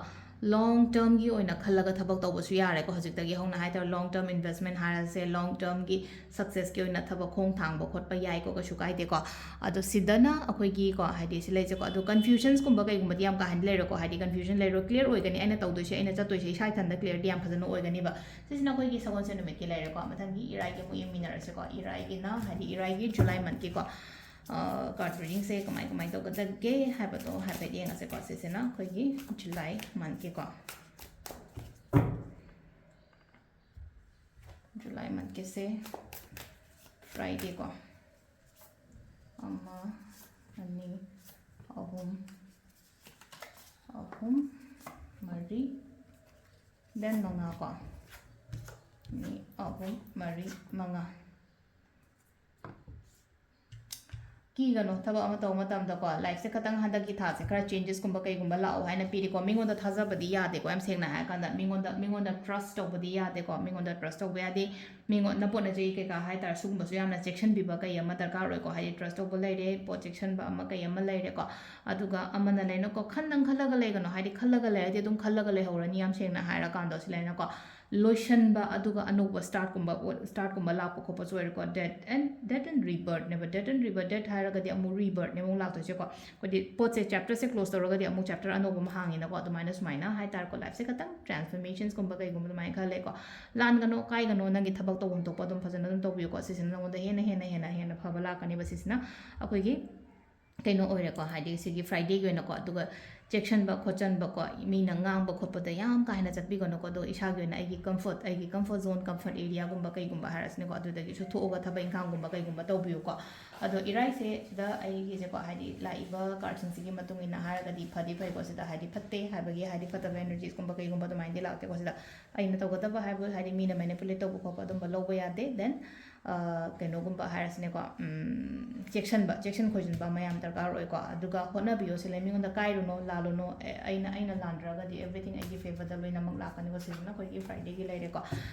long termꯒꯤ ꯑꯣꯏꯅ ꯈꯜꯂꯒ ꯊꯕꯛ ꯇꯧꯕꯁꯨ ꯌꯥꯔꯦꯀꯣ꯫ ꯍꯧꯖꯤꯛꯇꯒꯤ ꯍꯧꯅ ꯍꯥꯏ ꯇꯥꯔꯦ, long term investment ꯍꯥꯏꯔꯁꯦ, long termꯒꯤ successꯀꯤ ꯑꯣꯏꯅ ꯊꯕꯛ ꯈꯣꯡ ꯊꯥꯡꯕ ꯈꯣꯠꯄ ꯌꯥꯏꯀꯣ, ꯀꯩꯁꯨ ꯀꯥꯏꯗꯦꯀꯣ꯫ ꯑꯗꯣ ꯁꯤꯗꯅ ꯑꯩꯈꯣꯏꯒꯤꯀꯣ, ꯍꯥꯏꯗꯤ ꯁꯤ ꯂꯩꯁꯦꯀꯣ, ꯑꯗꯣ confusionsꯀꯨꯝꯕ ꯀꯩꯒꯨꯝꯕꯗꯤ ꯌꯥꯝ ꯀꯥ ꯍꯦꯟꯅ ꯂꯩꯔꯣꯏꯀꯣ, ꯍꯥꯏꯗꯤ confusion ꯂꯩꯔꯣꯏ, clear ꯑꯣꯏꯒꯅꯤ꯫ ꯑꯩꯅ ꯇꯧꯗꯣꯏꯁꯦ, ꯑꯩꯅ ꯆꯠꯇꯣꯏꯁꯦ ꯏꯁꯥ ꯏꯊꯟꯗ clearꯗꯤ ꯌꯥꯝ ꯐꯖꯅ ꯑꯣꯏꯒꯅꯤꯕ꯫ ꯁꯤꯁꯤꯅ ꯑꯩꯈꯣꯏꯒꯤ ꯁꯒꯣꯜꯁꯦꯟ ꯅꯨꯃꯤꯠꯀꯤ ꯂꯩꯔꯦꯀꯣ꯫ ꯃꯊꯪꯒꯤ ꯏꯔꯥꯏꯒꯤ ꯑꯃꯨꯛ ꯌꯦꯡꯃꯤꯟꯅꯔꯁꯤꯀꯣ, ꯏꯔꯥꯏꯒꯤꯅ ꯍꯥꯏꯗꯤ ꯏꯔꯥꯏꯒꯤ July monthꯀꯤꯀꯣ꯫ ꯀꯥꯔꯠ ꯔꯤꯗꯤꯡꯁꯦ ꯀꯃꯥꯏ ꯀꯃꯥꯏ ꯇꯧꯒꯗꯒꯦ ꯍꯥꯏꯕꯗꯣ ꯍꯥꯏꯐꯦꯠ ꯌꯦꯡꯉꯁꯦꯀꯣ꯫ ꯁꯤꯁꯤꯅ ꯑꯩꯈꯣꯏꯒꯤ July monthꯀꯤꯀꯣ, July monthꯀꯤꯁꯦ Fridayꯀꯣ, ꯑꯃ, ꯑꯅꯤ, ꯑꯍꯨꯝ, ꯑꯍꯨꯝ, ꯃꯔꯤ, then ꯃꯉꯥꯀꯣ꯫ ꯑꯅꯤ, ꯑꯍꯨꯝ, ꯃꯔꯤ, ꯃꯉꯥ꯫ ꯀꯤꯒꯅꯨ, ꯊꯕꯛ ꯑꯃ ꯇꯧꯕ ꯃꯇꯝꯗꯀꯣ, lifeꯁꯦ ꯈꯇꯪ ꯍꯟꯗꯛꯀꯤ ꯊꯥꯁꯦ ꯈꯔ changesꯀꯨꯝꯕ ꯀꯩꯒꯨꯝꯕ ꯂꯥꯛꯑꯣ ꯍꯥꯏꯅ ꯄꯤꯔꯤꯀꯣ꯫ ꯃꯤꯉꯣꯟꯗ ꯊꯥꯖꯕꯗꯤ ꯌꯥꯗꯦꯀꯣ, ꯌꯥꯝ ꯁꯦꯡꯅ ꯍꯥꯏꯔꯀꯥꯟꯗ ꯃꯤꯉꯣꯟꯗ, ꯃꯤꯉꯣꯟꯗ trust ꯇꯧꯕꯗꯤ ꯌꯥꯗꯦꯀꯣ꯫ ꯃꯤꯉꯣꯟꯗ trust ꯇꯧꯕ ꯌꯥꯗꯦ꯫ ꯃꯤꯉꯣꯟ, ꯅꯄꯣꯠ ꯅꯆꯩ ꯀꯩꯀꯥ ꯍꯥꯏ ꯇꯥꯔꯦ, ꯁꯤꯒꯨꯝꯕꯁꯨ ꯌꯥꯝꯅ ꯆꯦꯛꯁꯤꯟꯕꯤꯕ ꯀꯩ ꯑꯃ ꯗꯔꯀꯥꯔ ꯑꯣꯏꯀꯣ꯫ ꯍꯥꯏꯗꯤ trust ꯇꯧꯕ ꯂꯩꯔꯦ, ꯄꯣꯠ ꯆꯦꯛꯁꯤꯟꯕ ꯑꯃ ꯀꯩ ꯑꯃ ꯂꯩꯔꯦꯀꯣ꯫ ꯑꯗꯨꯒ ꯑꯃꯅ ꯂꯩꯅꯀꯣ, ꯈꯟꯗꯪ ꯈꯜꯂꯒ ꯂꯩꯒꯅꯣ꯫ ꯍꯥꯏꯗꯤ ꯈꯜꯂꯒ ꯂꯩꯔꯗꯤ ꯑꯗꯨꯝ ꯈꯜꯂꯒ ꯂꯩꯍꯧꯔꯅꯤ, ꯌꯥꯝ ꯁꯦꯡꯅ ꯍꯥꯏꯔꯀꯥꯟꯗ ꯁꯤ ꯂꯩꯅꯀꯣ꯫ ꯂꯣꯏꯁꯟꯕ, ꯑꯗꯨꯒ ꯑꯅꯧꯕ startꯀꯨꯝꯕ, startꯀꯨꯝꯕ ꯂꯥꯛꯄ ꯈꯣꯠꯄꯁꯨ ꯑꯣꯏꯔꯦꯀꯣ꯫ Death and, death and rebirthꯅꯦꯕ꯫ Death and rebirth, death ꯍꯥꯏ ꯍꯥꯏꯔꯒꯗꯤ ꯑꯃꯨꯛ ꯔꯤꯕꯔꯠꯅꯦ ꯑꯃꯨꯛ ꯂꯥꯛꯇꯣꯏꯁꯦꯀꯣ꯫ ꯑꯩꯈꯣꯏꯗꯤ ꯄꯣꯠꯁꯦ ꯆꯦꯞꯇꯔꯁꯦ ꯀ꯭ꯂꯣꯖ ꯇꯧꯔꯒꯗꯤ ꯑꯃꯨꯛ ꯆꯦꯞꯇꯔ ꯑꯅꯧꯕ ꯑꯃ ꯍꯥꯡꯉꯤꯅꯀꯣ꯫ ꯑꯗꯨꯃꯥꯏꯅ ꯁꯨꯃꯥꯏꯅ ꯍꯥꯏꯇꯥꯔꯦꯀꯣ, ꯂꯥꯏꯐꯁꯦ ꯈꯤꯇꯪ ꯇ꯭ꯔꯥꯟꯁꯐꯣꯔꯃꯦꯁꯟꯁꯀꯨꯝꯕ ꯀꯩꯒꯨꯝꯕ ꯑꯗꯨꯃꯥꯏꯅ ꯈꯔ ꯂꯩꯀꯣ꯫ ꯂꯥꯟꯒꯅꯣ ꯀꯥꯏꯒꯅꯣ, ꯅꯪꯒꯤ ꯊꯕꯛ ꯇꯧꯐꯝ ꯊꯣꯛꯄ ꯑꯗꯨꯝ ꯐꯖꯅ ꯑꯗꯨꯝ ꯇꯧꯕꯤꯌꯨꯀꯣ꯫ ꯁꯤꯁꯤꯅ ꯅꯉꯣꯟꯗ ꯍꯦꯟꯅ ꯍꯦꯟꯅ ꯍꯦꯟꯅ ꯍꯦꯟꯅ ꯐꯕ ꯂꯥꯛꯀꯅꯦꯕ꯫ ꯁꯤꯁꯤꯅ ꯑꯩꯈꯣꯏꯒꯤ ꯀꯩꯅꯣ ꯑꯣꯏꯔꯦꯀꯣ, ꯍꯥꯏꯗꯤ ꯁꯤꯒꯤ ꯐ꯭ꯔꯥꯏꯗꯦꯒꯤ ꯑꯣꯏꯅꯀꯣ꯫ ꯑꯗꯨꯒ ꯆꯦꯛꯁꯤꯟꯕ ꯈꯣꯠꯆꯟꯕꯀꯣ, ꯃꯤꯅ ꯉꯥꯡꯕ ꯈꯣꯠꯄꯗ ꯌꯥꯝ ꯀꯥ ꯍꯦꯟꯅ ꯆꯠꯄꯤꯒꯅꯨꯀꯣ꯫ ꯑꯗꯣ ꯏꯁꯥꯒꯤ ꯑꯣꯏꯅ ꯑꯩꯒꯤ ꯀꯝꯐꯣꯔꯠ, ꯑꯩꯒꯤ ꯀꯝꯐꯣꯔꯠ ꯖꯣꯟ, ꯀꯝꯐꯣꯔꯠ ꯑꯦꯔꯤꯌꯥꯒꯨꯝꯕ ꯀꯩꯒꯨꯝꯕ ꯍꯥꯏꯔꯁꯤꯅꯦꯀꯣ, ꯑꯗꯨꯗꯒꯤꯁꯨ ꯊꯣꯛꯑꯒ ꯊꯕꯛ ꯏꯪꯈꯥꯡꯒꯨꯝꯕ ꯀꯩꯒꯨꯝꯕ ꯇꯧꯕꯤꯌꯨꯀꯣ꯫ ꯑꯗꯣ ꯏꯔꯥꯏꯁꯦ ꯁꯤꯗ ꯑꯩꯒꯤꯁꯦꯀꯣ, ꯍꯥꯏꯗꯤ ꯂꯥꯛꯏꯕ ꯀꯥꯔꯠꯁꯤꯡꯁꯤꯒꯤ ꯃꯇꯨꯡ ꯏꯟꯅ ꯍꯥꯏꯔꯒꯗꯤ ꯐꯗꯤ ꯐꯩꯀꯣ꯫ ꯁꯤꯗ ꯍꯥꯏꯗꯤ ꯐꯠꯇꯦ ꯍꯥꯏꯕꯒꯤ, ꯍꯥꯏꯗꯤ ꯐꯠꯇꯕ ꯑꯦꯅꯔꯖꯤꯁꯀꯨꯝꯕ ꯀꯩꯒꯨꯝꯕ ꯑꯗꯨꯃꯥꯏꯅꯗꯤ ꯂꯥꯛꯇꯦꯀꯣ꯫ ꯁꯤꯗ ꯑꯩꯅ ꯇꯧꯒꯗꯕ ꯍꯥꯏꯕ, ꯍꯥꯏꯗꯤ ꯃꯤꯅ ꯃꯦꯅꯤꯄꯨꯂꯦꯠ ꯇꯧꯕ ꯈꯣꯠꯄ ꯑꯗꯨꯝꯕ ꯂꯧꯕ ꯌꯥꯗꯦ꯫ ꯗꯦꯟ ꯀꯩꯅꯣꯒꯨꯝꯕ ꯍꯥꯏꯔꯁꯤꯅꯦꯀꯣ, ꯎꯝ, ꯆꯦꯛꯁꯤꯟꯕ, ꯆꯦꯛꯁꯤꯟ ꯈꯣꯏꯁꯤꯟꯕ ꯑꯃ ꯌꯥꯝ ꯗꯔꯀꯥꯔ ꯑꯣꯏꯀꯣ꯫ ꯑꯗꯨꯒ ꯍꯣꯠꯅꯕꯤꯌꯣ ꯁꯤꯂꯦ, ꯃꯤꯉꯣꯟꯗ ꯀꯥꯏꯔꯨꯅꯣ, ꯂꯥꯜꯂꯨꯅꯣ, ꯑꯦ, ꯑꯩꯅ, ꯑꯩꯅ ꯂꯥꯟꯗ꯭ꯔꯒꯗꯤ everything ꯑꯩꯒꯤ ꯐꯦꯚꯔꯗ ꯂꯣꯏꯅꯃꯛ ꯂꯥꯛꯀꯅꯤꯀꯣ꯫ ꯁꯤꯁꯤꯅ ꯑꯩꯈꯣꯏꯒꯤ ꯐ꯭ꯔꯥꯏꯗꯦꯒꯤ ꯂꯩꯔꯦꯀꯣ꯫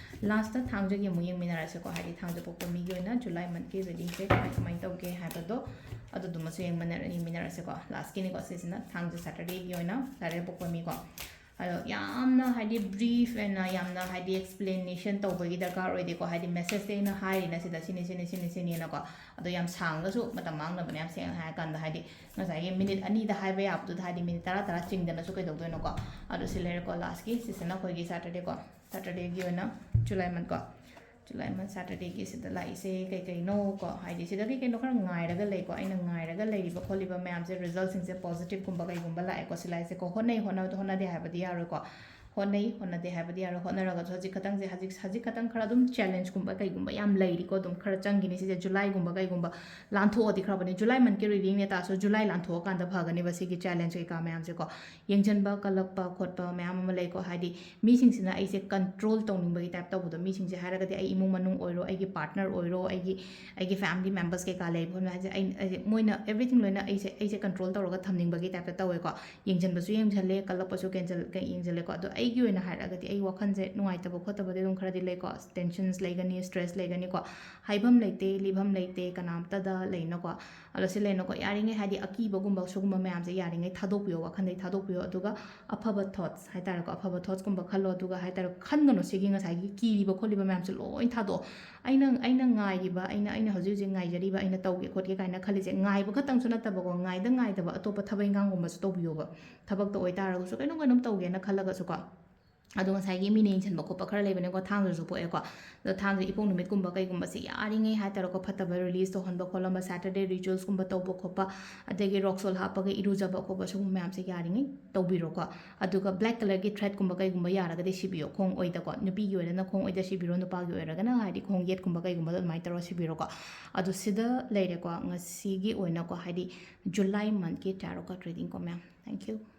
ꯂꯥꯁꯇ ꯊꯥꯡꯖꯒꯤ ꯑꯃꯨꯛ ꯌꯦꯡꯃꯤꯟꯅꯔꯁꯤꯀꯣ, ꯍꯥꯏꯗꯤ ꯊꯥꯡꯖ ꯄꯣꯛꯄ ꯃꯤꯒꯤ ꯑꯣꯏꯅ ꯖꯨꯂꯥꯏ ꯃꯟꯠꯀꯤ ꯔꯤꯗꯤꯡꯁꯦ ꯀꯃꯥꯏ ꯀꯃꯥꯏꯅ ꯇꯧꯒꯦ ꯍꯥꯏꯕꯗꯣ, ꯑꯗꯨꯗꯨꯃꯁꯨ ꯌꯦꯡꯃꯤꯟꯅꯔ-, ꯌꯦꯡꯃꯤꯟꯅꯔꯁꯤꯀꯣ꯫ ꯂꯥꯁꯀꯤꯅꯤꯀꯣ ꯁꯤꯁꯤꯅ, ꯊꯥꯡꯖ ꯁꯦꯇꯔꯗꯦꯒꯤ ꯑꯣꯏꯅ ꯁꯦꯇꯔꯗꯦ ꯄꯣꯛꯄ ꯃꯤꯀꯣ꯫ ꯑꯗꯣ ꯌꯥꯝꯅ ꯍꯥꯏꯗꯤ ꯕ꯭ꯔꯤꯐ ꯑꯣꯏꯅ ꯌꯥꯝꯅ ꯍꯥꯏꯗꯤ ꯑꯦꯛꯁꯄ꯭ꯂꯦꯅꯦꯁꯟ ꯇꯧꯕꯒꯤ ꯗꯔꯀꯥꯔ ꯑꯣꯏꯗꯦꯀꯣ꯫ ꯍꯥꯏꯗꯤ ꯃꯦꯁꯦꯖꯇꯤ ꯑꯩꯅ ꯍꯥꯏꯔꯤꯅ ꯁꯤꯗ ꯁꯤꯅꯤ, ꯁꯤꯅꯤ, ꯁꯤꯅꯤ, ꯁꯤꯅꯤꯅꯀꯣ꯫ ꯑꯗꯣ ꯌꯥꯝ ꯁꯥꯡꯅꯁꯨ ꯃꯇꯝ ꯃꯥꯡꯅꯕꯅꯦ, ꯌꯥꯝ ꯁꯦꯡꯅ ꯍꯥꯏꯔꯀꯥꯟꯗ꯫ ꯍꯥꯏꯗꯤ ꯉꯁꯥꯏꯒꯤ ꯃꯤꯅꯤꯠ ꯑꯅꯤꯗ ꯍꯥꯏꯕ ꯌꯥꯕꯗꯨꯗ ꯍꯥꯏꯗꯤ ꯃꯤꯅꯤꯠ ꯇꯔꯥ ꯇꯔꯥ ꯆꯤꯡꯗꯅꯁꯨ ꯀꯩꯗꯧꯗꯣꯏꯅꯣꯀꯣ꯫ ꯑꯗꯣ ꯁꯤ ꯂꯩꯔꯦꯀꯣ, ꯂꯥꯁꯀꯤ ꯁꯤꯁꯤꯅ ꯑꯩꯈꯣꯏꯒꯤ ꯁꯦꯇꯔꯗꯦꯀꯣ, ꯁꯦꯇꯔꯗꯦꯒꯤ ꯑꯣꯏꯅ ꯖꯨꯂꯥꯏ ꯃꯟꯠꯀꯣ꯫ ꯖꯨꯂꯥꯏ ꯃꯟꯠ ꯁꯦꯇꯔꯗꯦꯒꯤ ꯁꯤꯗ ꯂꯥꯛꯏꯁꯦ ꯀꯩ ꯀꯩꯅꯣ ꯀꯣ, ꯍꯥꯏꯗꯤ ꯁꯤꯗ ꯀꯩ ꯀꯩꯅꯣ ꯈꯔ ꯉꯥꯏꯔꯒ ꯂꯩꯀꯣ꯫ ꯑꯩꯅ ꯉꯥꯏꯔꯒ ꯂꯩꯔꯤꯕ ꯈꯣꯠꯂꯤꯕ ꯃꯌꯥꯝꯁꯦ, ꯔꯤꯖꯜꯠꯁꯤꯡꯁꯦ ꯄꯣꯖꯤꯇꯤꯚꯀꯨꯝꯕ ꯀꯩꯒꯨꯝꯕ ꯂꯥꯛꯑꯦꯀꯣ꯫ ꯁꯤ ꯂꯥꯛꯏꯁꯦꯀꯣ, ꯍꯣꯠꯅꯩ, ꯍꯣꯠꯅꯕꯗ ꯍꯣꯠꯅꯗꯦ ꯍꯥꯏꯕꯗꯤ ꯌꯥꯔꯣꯏꯀꯣ꯫ ꯍꯣꯠꯅꯩ, ꯍꯣꯠꯅꯗꯦ ꯍꯥꯏꯕꯗꯤ ꯌꯥꯔꯣꯏ꯫ ꯍꯣꯠꯅꯔꯒꯁꯨ ꯍꯧꯖꯤꯛ ꯈꯇꯪꯁꯦ, ꯍꯧꯖꯤꯛ, ꯍꯧꯖꯤꯛ ꯈꯇꯪ ꯈꯔ ꯑꯗꯨꯝ ꯆꯦꯂꯦꯟꯖꯀꯨꯝꯕ ꯀꯩꯒꯨꯝꯕ ꯌꯥꯝ ꯂꯩꯔꯤꯀꯣ꯫ ꯑꯗꯨꯝ ꯈꯔ ꯆꯪꯈꯤꯅꯤ ꯁꯤꯁꯦ, ꯖꯨꯂꯥꯏꯒꯨꯝꯕ ꯀꯩꯒꯨꯝꯕ ꯂꯥꯟꯊꯣꯛꯑꯗꯤ ꯈꯔ ꯐꯅꯤ꯫ ꯖꯨꯂꯥꯏ ꯃꯟꯠꯀꯤ ꯔꯤꯗꯤꯡꯅꯦ ꯇꯥꯔꯁꯨ ꯖꯨꯂꯥꯏ ꯂꯥꯟꯊꯣꯛꯑꯀꯥꯟꯗ ꯐꯒꯅꯦꯕ ꯁꯤꯒꯤ ꯆꯦꯂꯦꯟꯖ ꯀꯩꯀꯥ ꯃꯌꯥꯝꯁꯦꯀꯣ꯫ ꯌꯦꯡꯁꯤꯟꯕ ꯀꯜꯂꯛꯄ ꯈꯣꯠꯄ ꯃꯌꯥꯝ ꯑꯃ ꯂꯩꯀꯣ꯫ ꯍꯥꯏꯗꯤ ꯃꯤꯁꯤꯡꯁꯤꯅ ꯑꯩꯁꯦ ꯀꯟꯇ꯭ꯔꯣꯜ ꯇꯧꯅꯤꯡꯕꯒꯤ ꯇꯥꯏꯞ ꯇꯧꯕꯗꯣ, ꯃꯤꯁꯤꯡꯁꯦ ꯍꯥꯏꯔꯒꯗꯤ ꯑꯩ ꯏꯃꯨꯡ ꯃꯅꯨꯡ ꯑꯣꯏꯔꯣ, ꯑꯩꯒꯤ ꯄꯥꯔꯠꯅꯔ ꯑꯣꯏꯔꯣ, ꯑꯩꯒꯤ, ꯑꯩꯒꯤ ꯐꯦꯃꯤꯂꯤ ꯃꯦꯝꯕꯔꯁ ꯀꯩꯀꯥ ꯂꯩꯕ ꯈꯣꯠꯄ ꯍꯥꯏꯁꯦ, ꯑꯩ, ꯑꯩꯁꯦ, ꯃꯣꯏꯅ ꯑꯦꯕ꯭ꯔꯤꯊꯤꯡ ꯂꯣꯏꯅ ꯑꯩꯁꯦ, ꯑꯩꯁꯦ ꯀꯟꯇ꯭ꯔꯣꯜ ꯇꯧꯔꯒ ꯊꯝꯅꯤꯡꯕꯒꯤ ꯇꯥꯏꯞꯇ ꯇꯧꯋꯦꯀꯣ꯫ ꯌꯦꯡꯁꯤꯟꯕꯁꯨ ꯌꯦꯡꯁꯤꯜꯂꯦ, ꯀꯜꯂꯛꯄꯁꯨ ꯀꯦꯟꯁꯤꯜ-, ꯀ-, ꯌꯦꯡꯁꯤꯜꯂꯦꯀꯣ꯫ ꯑꯗꯣ ꯑꯩꯒꯤ ꯑꯣꯏꯅ ꯍꯥꯏꯔꯒꯗꯤ ꯑꯩ ꯋꯥꯈꯜꯁꯦ ꯅꯨꯡꯉꯥꯏꯇꯕ ꯈꯣꯠꯇꯕꯗꯤ ꯑꯗꯨꯝ ꯈꯔꯗꯤ ꯂꯩꯀꯣ꯫ ꯇꯦꯟꯁꯟꯁ ꯂꯩꯒꯅꯤ, ꯁ꯭ꯇ꯭ꯔꯦꯁ ꯂꯩꯒꯅꯤꯀꯣ꯫ ꯍꯥꯏꯐꯝ ꯂꯩꯇꯦ, ꯂꯤꯐꯝ ꯂꯩꯇꯦ ꯀꯅꯥꯝꯇꯗ ꯂꯩꯅꯀꯣ꯫ ꯑꯗꯣ ꯁꯤ ꯂꯩꯅꯀꯣ, ꯌꯥꯔꯤꯉꯩ ꯍꯥꯏꯗꯤ ꯑꯀꯤꯕꯒꯨꯝꯕ ꯁꯤꯒꯨꯝꯕ ꯃꯌꯥꯝꯁꯦ ꯌꯥꯔꯤꯉꯩ ꯊꯥꯗꯣꯛꯄꯤꯌꯣ, ꯋꯥꯈꯜꯗꯩ ꯊꯥꯗꯣꯛꯄꯤꯌꯣ꯫ ꯑꯗꯨꯒ ꯑꯐꯕ ꯊꯣꯠꯁ ꯍꯥꯏꯇꯥꯔꯦꯀꯣ, ꯑꯐꯕ ꯊꯣꯠꯁꯀꯨꯝꯕ ꯈꯜꯂꯣ꯫ ꯑꯗꯨꯒ ꯍꯥꯏꯇꯥꯔꯦ, ꯈꯟꯒꯅꯨ ꯁꯤꯒꯤ ꯉꯁꯥꯏꯒꯤ ꯀꯤꯔꯤꯕ ꯈꯣꯠꯂꯤꯕ ꯃꯌꯥꯝꯁꯦ ꯂꯣꯏ ꯊꯥꯗꯣꯛꯑꯣ꯫ ꯑꯩꯅ ꯑꯩꯅ ꯉꯥꯏꯔꯤꯕ, ꯑꯩꯅ ꯑꯩꯅ ꯍꯧꯖꯤꯛ ꯍꯧꯖꯤꯛ ꯉꯥꯏꯖꯔꯤꯕ, ꯑꯩꯅ ꯇꯧꯒꯦ ꯈꯣꯠꯀꯦ ꯀꯥꯏꯅ ꯈꯜꯂꯤꯁꯦ, ꯉꯥꯏꯕ ꯈꯛꯇꯪꯁꯨ ꯅꯠꯇꯕꯀꯣ, ꯉꯥꯏꯗ ꯉꯥꯏꯗꯕ ꯑꯇꯣꯞꯄ ꯊꯕꯛ ꯏꯪꯈꯥꯡꯒꯨꯝꯕꯁꯨ ꯇꯧꯕꯤꯌꯣꯕ꯫ ꯊꯕꯛꯇ ꯑꯣꯏꯇꯥꯔꯒꯁꯨ, ꯀꯩꯅꯣꯝ ꯀꯩꯅꯣꯝ ꯇꯧꯒꯦꯅ ꯈꯜꯂꯒꯁꯨꯀꯣ꯫ ꯑꯗꯣ ꯉꯁꯥꯏꯒꯤ ꯃꯤꯅ ꯌꯦꯡꯁꯤꯟꯕ ꯈꯣꯠꯄ ꯈꯔ ꯂꯩꯕꯅꯤꯀꯣ, ꯊꯥꯡꯖꯁꯨ ꯄꯣꯛꯑꯦꯀꯣ꯫ ꯑꯗꯣ ꯊꯥꯡꯖ ꯏꯄꯣꯛ ꯅꯨꯃꯤꯠꯀꯨꯝꯕ ꯀꯩꯒꯨꯝꯕꯁꯦ ꯌꯥꯔꯤꯉꯩ ꯍꯥꯏꯇꯥꯔꯦꯀꯣ, ꯐꯠꯇꯕ ꯔꯤꯂꯤꯁ ꯇꯧꯍꯟꯕ ꯈꯣꯠꯂꯝꯕ, ꯁꯦꯇꯔꯗꯦ ꯔꯤꯆꯨꯋꯦꯜꯁꯀꯨꯝꯕ ꯇꯧꯕ ꯈꯣꯠꯄ, ꯑꯗꯒꯤ ꯔꯣꯛ ꯁꯣꯜ ꯍꯥꯞꯄꯒ ꯏꯔꯨꯖꯕ ꯈꯣꯠꯄ, ꯁꯤꯒꯨꯝꯕ ꯃꯌꯥꯝꯁꯦ ꯌꯥꯔꯤꯉꯩ ꯇꯧꯕꯤꯔꯣꯀꯣ꯫ ꯑꯗꯨꯒ ꯕ꯭ꯂꯦꯛ ꯀꯂꯔꯒꯤ ꯊ꯭ꯔꯦꯗꯀꯨꯝꯕ ꯀꯩꯒꯨꯝꯕ ꯌꯥꯔꯒꯗꯤ ꯁꯤꯕꯤꯌꯣ, ꯈꯣꯡ ꯑꯣꯏꯗꯀꯣ꯫ ꯅꯨꯄꯤꯒꯤ ꯑꯣꯏꯔꯒꯅ ꯈꯣꯡ ꯑꯣꯏꯗ ꯁꯤꯕꯤꯔꯣ, ꯅꯨꯄꯥꯒꯤ ꯑꯣꯏꯔꯒꯅ ꯍꯥꯏꯗꯤ ꯈꯣꯡ ꯌꯦꯠꯀꯨꯝꯕ ꯀꯩꯒꯨꯝꯕꯗꯣ ꯑꯗꯨꯃꯥꯏꯅ ꯇꯧꯔꯒ ꯁꯤꯕꯤꯔꯣꯀꯣ꯫ ꯑꯗꯣ ꯁꯤꯗ ꯂꯩꯔꯦꯀꯣ ꯉꯁꯤꯒꯤ ꯑꯣꯏꯅꯀꯣ, ꯍꯥꯏꯗꯤ ꯖꯨꯂꯥꯏ ꯃꯟꯠꯀꯤ ꯇꯥꯔꯣꯀꯣ ꯔꯤꯗꯤꯡꯀꯣ ꯃꯌꯥꯝ꯫ Thank you꯫